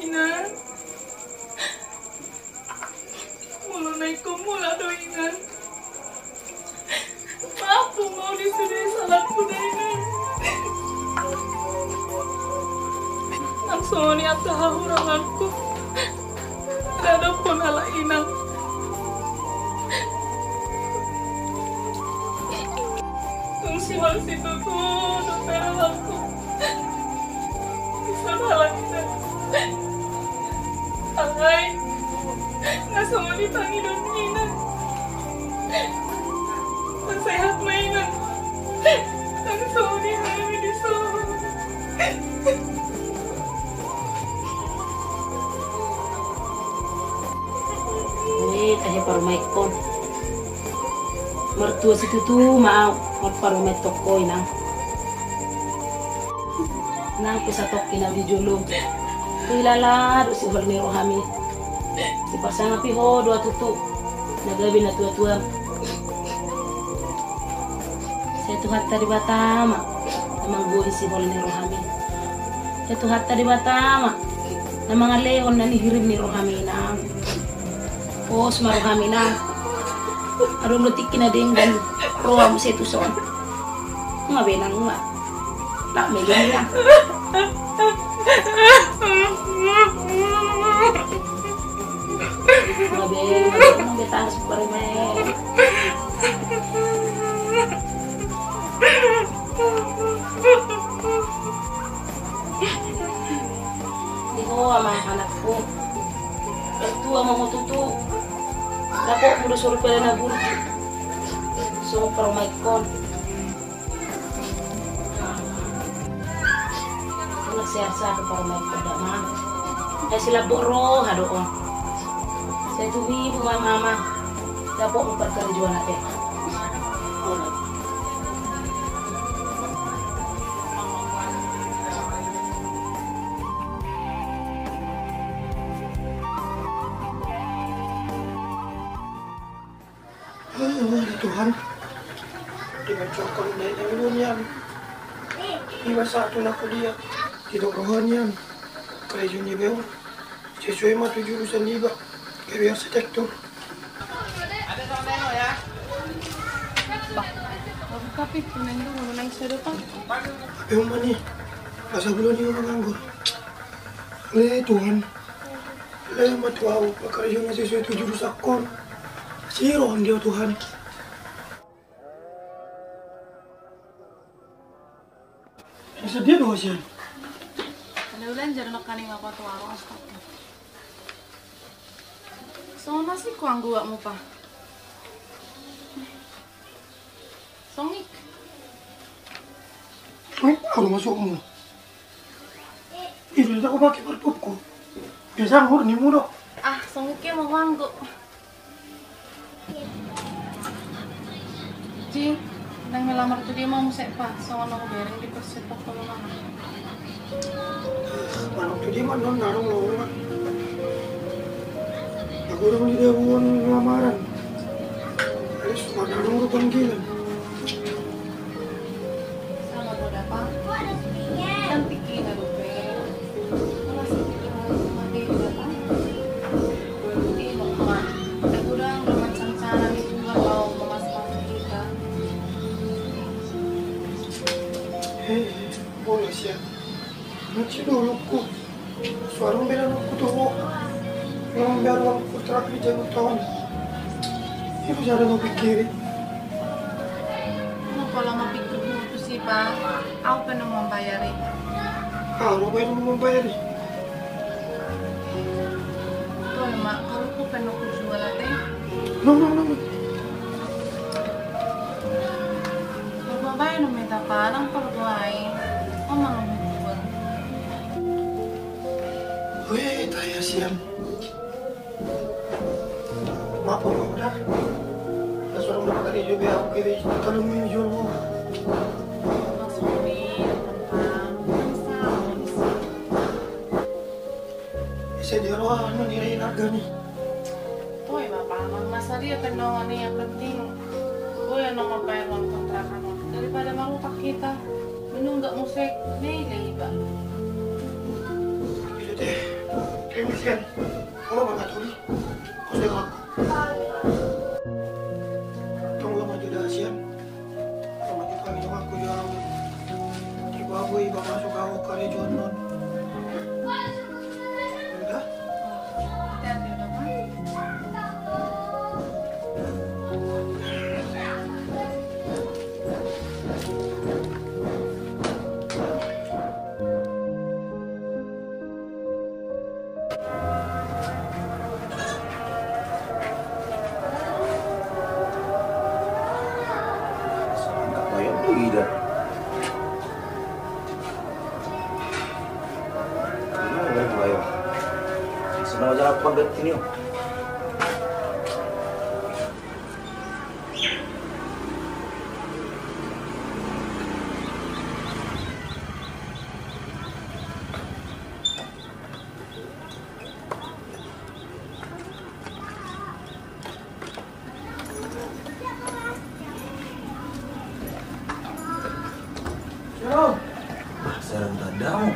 Inang. Molo naeng ho mulak do inang. Maaf ma au di sude salangku da inang. Nang songon i angka hahuranganku. Dapot ala inang. Tung sihol situtu dope rohangku. Bisa ala inang. Alai. Nga songon i pangidoan ni inang. Nga sehat ma inang. Nga songon i hami dison. Eh, tahe parumaenkon. Martua situtu ma au, marparumaen tongko inang. Nang pe satongkin au di jolo, tu ilala do sihol ni rohami. Dipasangapi ho do au tutu na gabe natuatuam. Sai Tuhanta Debata ma na manggohi sihol ni rohami. Sai Tuhanta Debata ma na mangalehon na nihirim ni rohami inang. Pos ma rohami inang. Adong do tingki na denggan roha muse tuson. Nga be inang nga. Lak mele inang. Nga be, nga be, nga be tangis parumaen. Di ho amang anakku. Martua ma ho tutu. Dapotmu do soripada na burju. Songon parumaenkon. Anak sehat-sehat do parumaenkon da amang. Ai silambok roha do on. Sai tumibu ma amang. Dapotmu parkarejoan ate. Oh, ya Tuhan. Dengan cokol naik yang dunia. Iba satu na kuliah. Tidak rohanian. Kayak juni bewa. Sesuai ma tu jurusan iba, gabe arsitektur. Bah, aku kapi pemain dulu menang sedotan. Apa yang mana? Masa belum juga menganggur. Le Tuhan. Le ma tu au, pakarejona sesuai tu jurusankon. Asi roham dia Tuhan. Bisa dia dosen. Ada ulan jarang kali ngapa tuh aku astaga. Songon na singkop anggo uakmu, Pa. Songik. Songik, au do masukmu. Ido, ido, au pake partupku. Biasa anggur ni mudo. Ah, songik ke mau anggo. Jing, ndang melamar tu dia ma muse, Pa, songon na hubereng di persiapan kolom mana. Manuk tu dia ma non darong lo ma. Aku orang di dabuan lamaran. Ada semua darong lo panggilan. Sama tu dapa. Cantik kita dope. Hei, bola sia. Nanti dulu ku. Suara membela aku tuh. Membayar uang kontrak di jago tahun. Itu cara mau pikirin. Mau kalau mau pikir dulu tuh sih, Pak. Au pe na mambayari. Au pe na mambayari. Oi, Mak, kalau ku pe na hujual ate. No, no, no, no. Kalau bae na meta parang kalau bae. Oma na hujual. Weh, taya sian. Maaf, Pak, udah. Udah suruh udah tadi juga, oke deh, kalau minjol. Bisa dia roh, anu, nilai harga nih. Tuh ya, Bapak, Mang, masa dia kendongan nih, yang penting gue yang nomor bayar uang kontrakan, Bang. Daripada marupak kita, menunggak musik, nih, Bang. Iya deh, kayak masian. Kalau Bang Aturi, kau saya ngaku. Tunggu lama juga, sian. Lama juga, ini aku jual. Ibu aku, ibu masuk aku, kali jual non. Udah? Serang tanda mu.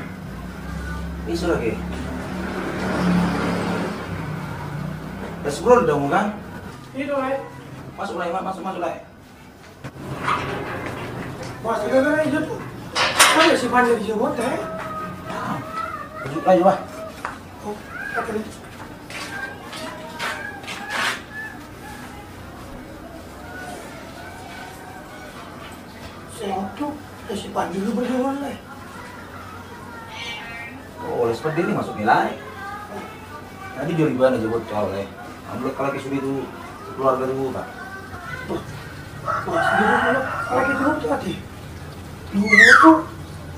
Isu lagi. Tes bro, udah mau kan? Itu, eh. Masuk lah, Mak. Masuk, masuk lah. Wah, segala itu tuh. Ada si Panji di Jogja, eh? Masuk lah, coba. Oh, apa nih? Sewaktu, eh, si Panji lu berjalan, eh. Oh, oleh seperti ini masuk nilai. Nanti juri bana jebot kau, eh. Ambil kalau ke sini tuh keluarga dulu, Pak. Wah, sendiri dulu, kalau ke dulu tuh hati. Lu tuh,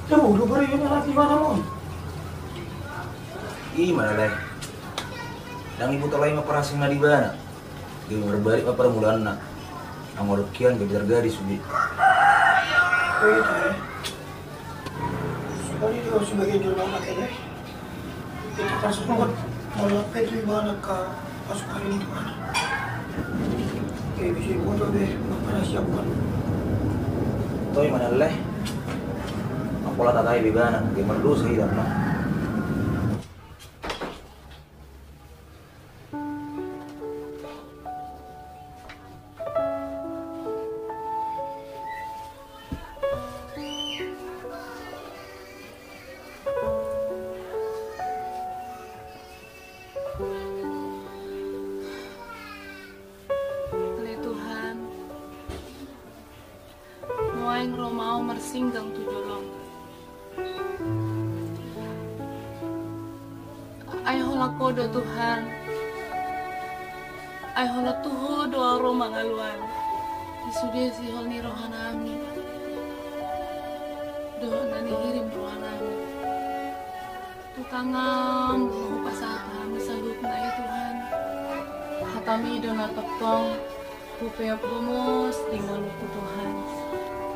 ya udah beri ini lagi mana mau? Ih, mana, Leh? Ndang ibu talai ma parasing na di bana. Di marbalik ma parmulaanna. Anggo dengkian gabe targadis sude. Oh, iya, Leh. Sekali dia sebagai jurnalis, Leh. Itu kan sempat mau lapet di mana, Kak? Pas hari itu kan. Kayak bisa foto deh, mana siapkan. Toi mana, Leh? Apola tatai bebana, dia merdu sehidap, nah. Ale Tuhan, nuaeng ro ma Ho marsinggang tu jolom. Ai holan Ho do Tuhan, Ai holan tu Ho do au ro mangalualuhon di sude sihol ni rohanami dohot na nihirim rohanami. Tu tanganMu ma hupasahat hami saluhutna i Tuhan. Hatami do na tongtong hupeop gomos di ngolungku Tuhan.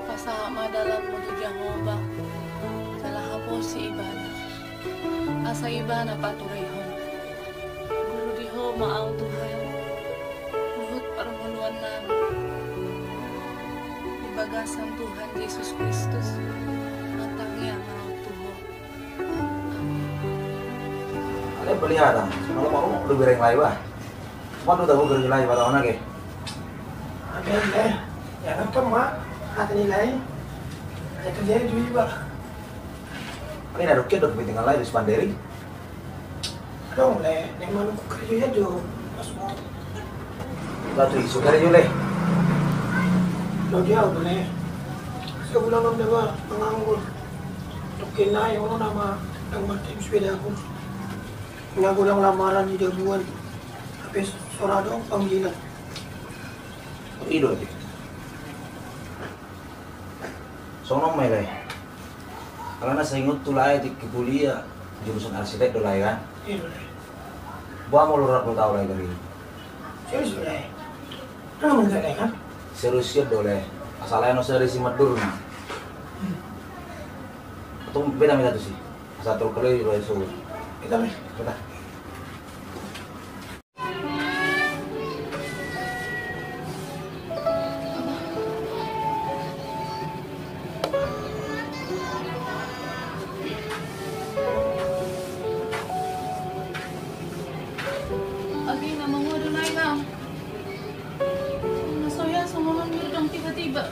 Pasahat ma dalanMu tu Jahowa, jala haposi ibana, asa ibana paturehon. Guru di Ho ma au Tuhan, huhut parngoluonnami. Di bagasan Tuhan Jesus Kristus, martangiang au tu Ho. Amen. Ale beli ada, malu-malu lu bereng lai ba. Madu tahu kerja lai ba tahu nake. Amen eh. Ya kan kema, hata ni lai. Ada kerja di ba. Ini ada kue dok meeting lai di Spanderi. Adong le, naeng manungkun karejo i do, Mas Mo. Batu isu karejo le. Lo dia udah le. Sebulan on deba manganggur. Tokin nai ono nama dang mati sepeda aku. Punya godang lamaran di dabuan. Tapi sora dong panggilan. Ido di. Songon on ma i lae. Alana saingot tu lae tingki kuliah jurusan arsitek do lae kan. Iya do lae. Boha molo rap do tau lae gari. Serius do lae. Kenapa enggak lae kan? Serius do lae. Asal lae no serius si madur na. Atau beda mita tu si. Asal terkali lae so. Kita lae. Kita. Agi na mangudo nai na. Na soya songon on mirdong tiba-tiba.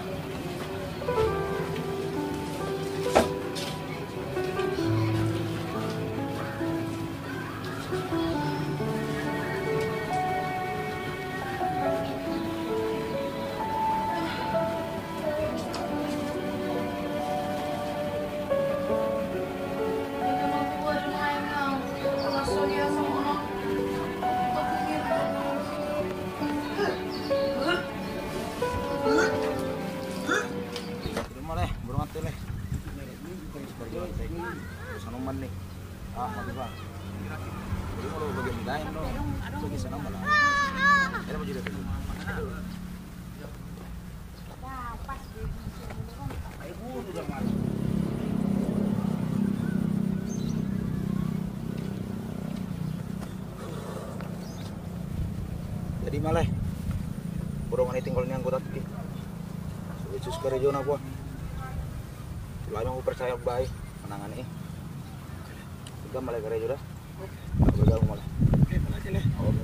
Rumah leh, burung ate leh. Burung ate. Terus anu man nih. Ah, mati bang. Jadi kalau bagian lain dong. Bagi sana malah. Ada baju dari. Jadi malah. Burung ini tinggal ni anggota ki. Sulit sus kerja na gua. Lama aku percaya baik. Menangani. Tiga malah kerja dah. Oke, makasih, Leh. Oke.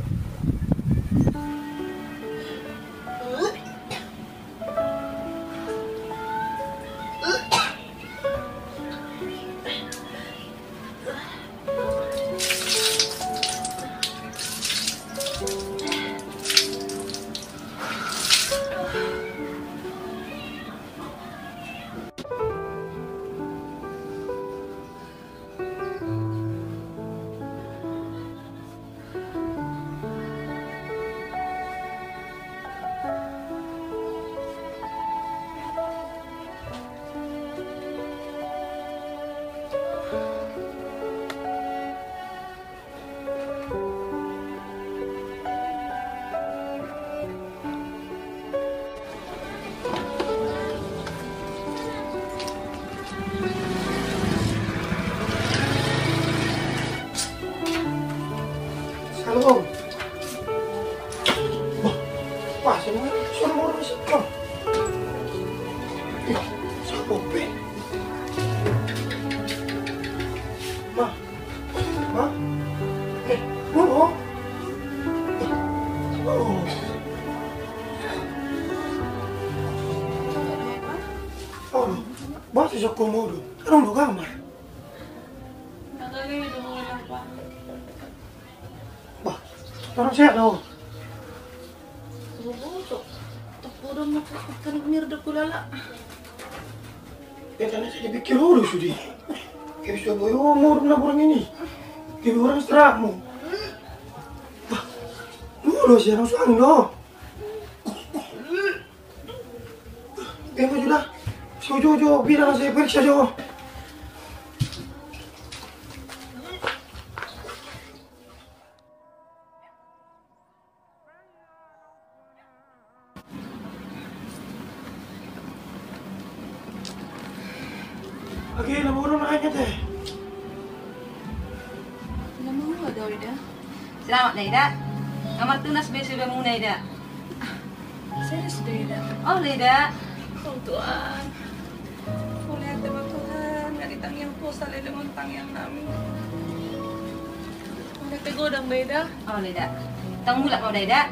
Halo, Bang. Wah, wah, semua suruh ngurus, Bang. Ih, siapa, Bang? Bang. Hah? Eh, oh, oh. Oh. Oh, bang, sejak komodo. Kan udah kamar. Bah, orang sehat dong. Bobo, cok. Tok bodo mah kan mir de kulala. Beta na sai dipikir ulu sude. Kayak bisa boyo mau na burung ini. Kayak orang istirahatmu. Bah, ulu Sian, langsung angin do. Bemo jo da. So, jo, jo, bilang saya periksa jo. Oke, nomor urun aja deh. Nomor urun ada, Ida. Selamat, Ida. Nomor tunas be sudah muna, Ida. Serius, Ida? Oh, Ida. Oh, Tuhan. Mauliate ma, Tuhan, nga ditangiang Tuhan saleleng on tangiang nami. Mauliate godang, Ida. Oh, Ida. Tong mulak ma, Ida.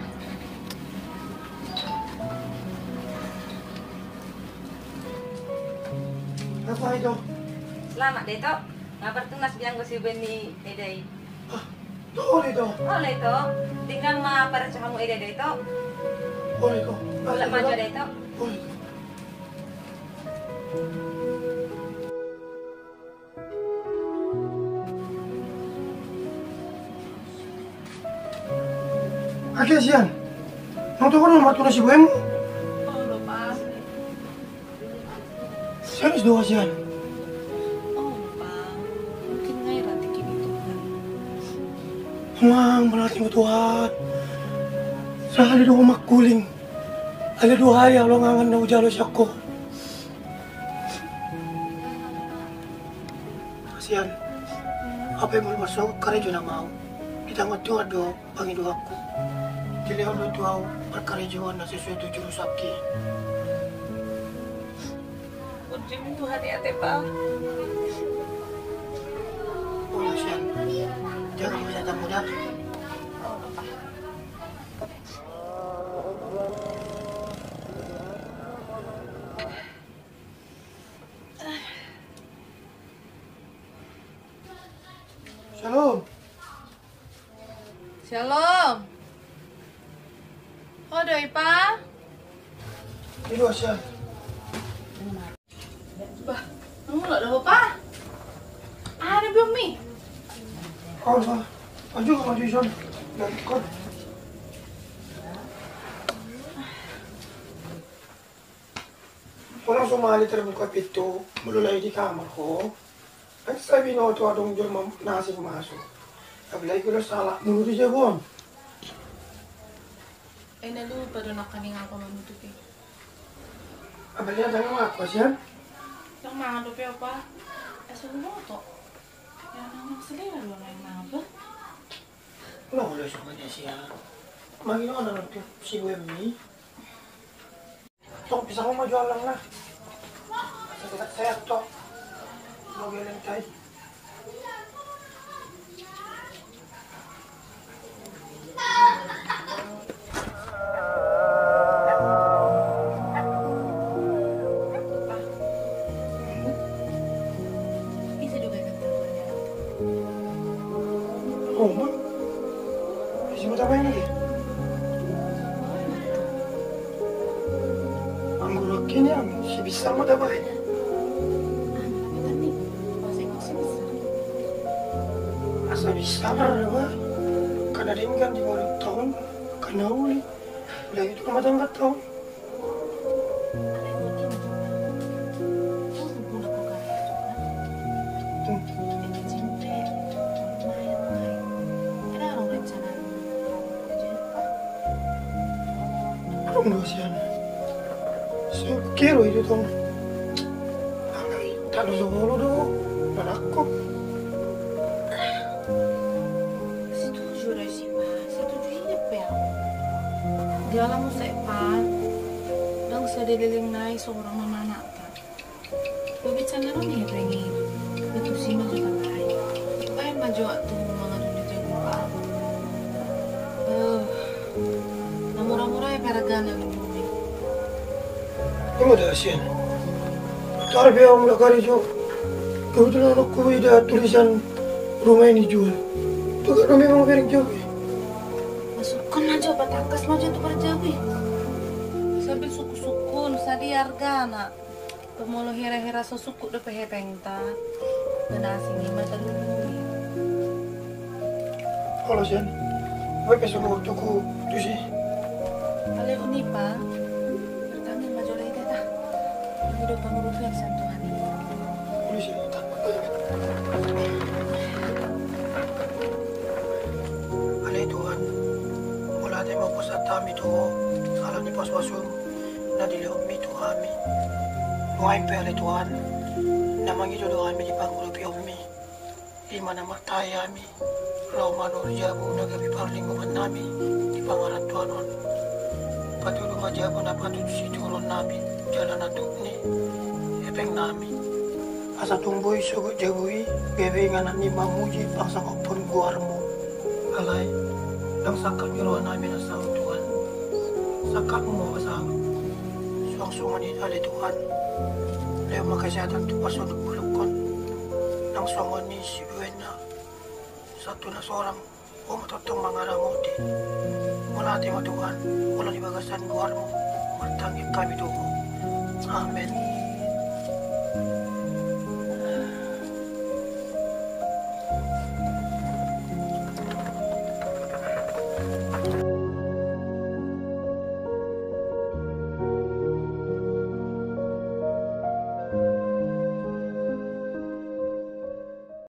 Apa itu? Selamat, Ito. Nga partunas be anggo sibuan ni Eda i. Ah, ito, Ito. Oh, Ito. Tinggal ma pareco hamu Eda, Ito. Oh, Ito. Mulak ma jo, Ito. Oh, Ito. Ake sian, nunga tung do martunas sibuanmu? Olo, Pa. Serius do, sian? Olo, Pa. Mungkin nga i ra tingki ni Tuhan. Amang, berarti Tuhan. Sahali do mangkuling. Alai dua hali au, longangan na hujalo sian ho. Sian, hape molo marsogot karejo nama au, ditanggongkon Tuhan do pangidoanku. Dilehon do tu au parkarejoan na sesuai tu jurusangki. Puji Tuhan, ya, Tepa. Oh, sian. Jaga kesehatanmu, da. Shalom. Shalom. Ho do i, Pa? Ido, sian. Bah, nunga mulak do ho, Pa? Aha do belum mi? Kau, Pa. Kau juga maju di sana. Dan kau. Ho langsung ma ale terbuka pintu, molo lae di kamar ho. Ai sai binoto adong jolma na asing masuk. Apalagi kalau salah mulu di jabu on. Ai na lupa do nangkaning au manutup i. Apalagi ada yang ngaku, sian? Yang mangan dope au, Pa. Asa lumoto. Yang mangan selera do yang mangan, bah. Lo udah suka dia, sian. Mangan orang tu si Wemi. Tong pisang ma jo alang na. Sehat-sehat tong. Mau geleng tai. Ise do gabe ketua? Oma. Ise ma tabaen i? Anggo rohakini, anggo si Binsar ma tabaen. Asa Binsar do ba. Kan na denggan di bawah taon, kan na uli. Udah itu rumah tangga taon. Adong do sian. Sokiro itu tong. Alai tano jolo do. Manakko. Setuju do isi, Pa. Setuju ia pe au. Jala muse, Pa. Ndang sai dileleng nai sorang ma anakta. Bebecana do ni hepeng i. Betusi ma jo tanai. Baen ma jo tu mangadudu jago, Pa. Eh, na mura-mura i pe argana. Ima da sian. Tarbe au mulak karejo. Kebetulan anakku ida tulisan rumah ini jual. Tuga do memang bereng jago i. Masukkan ma jo, patangkas ma jo tu parjago i. Sambil sukun-sukun, sadia argana. Pemolo hera-hera so sukut dope hepengta. Ganasing i ma tadudu i. Olo sian. Oi, pe sungguh tuku tusi. Ale unipa. Bertanya ma jolo hita ta. Ini do panurutan sang Tuhan. Polisi. Ale Tuhan, mauliate ma hupasahat hami tu Ho ala ni pasupasu na dilehonMi tu hami. Nuaeng pe ale Tuhan, na mangido do hami di pangulupionMi. I ma na martahi hami laho manuhor jabu na gabe parlinggoman nami di pangarantoan on. Patudu ma jabu na patut siturunon nami jala na tuk ni hepeng nami. Asa tung boi sogot jabu i gabe inganan ni mamuji parsangkaphon goarMu. Alai ndang sangkap ni roha nami na saut Tuhan. SangkapMu ma saut. Suang songon i ale Tuhan. Lehon ma kesehatan tu parsonduk bolongkon. Nang songon i sibuenna. Sahat tu na sorang, Ho ma tongtong mangaramoti. Mauliate ma Tuhan, molo di bagasan goarMu martangiang hami tu Ho. Amen.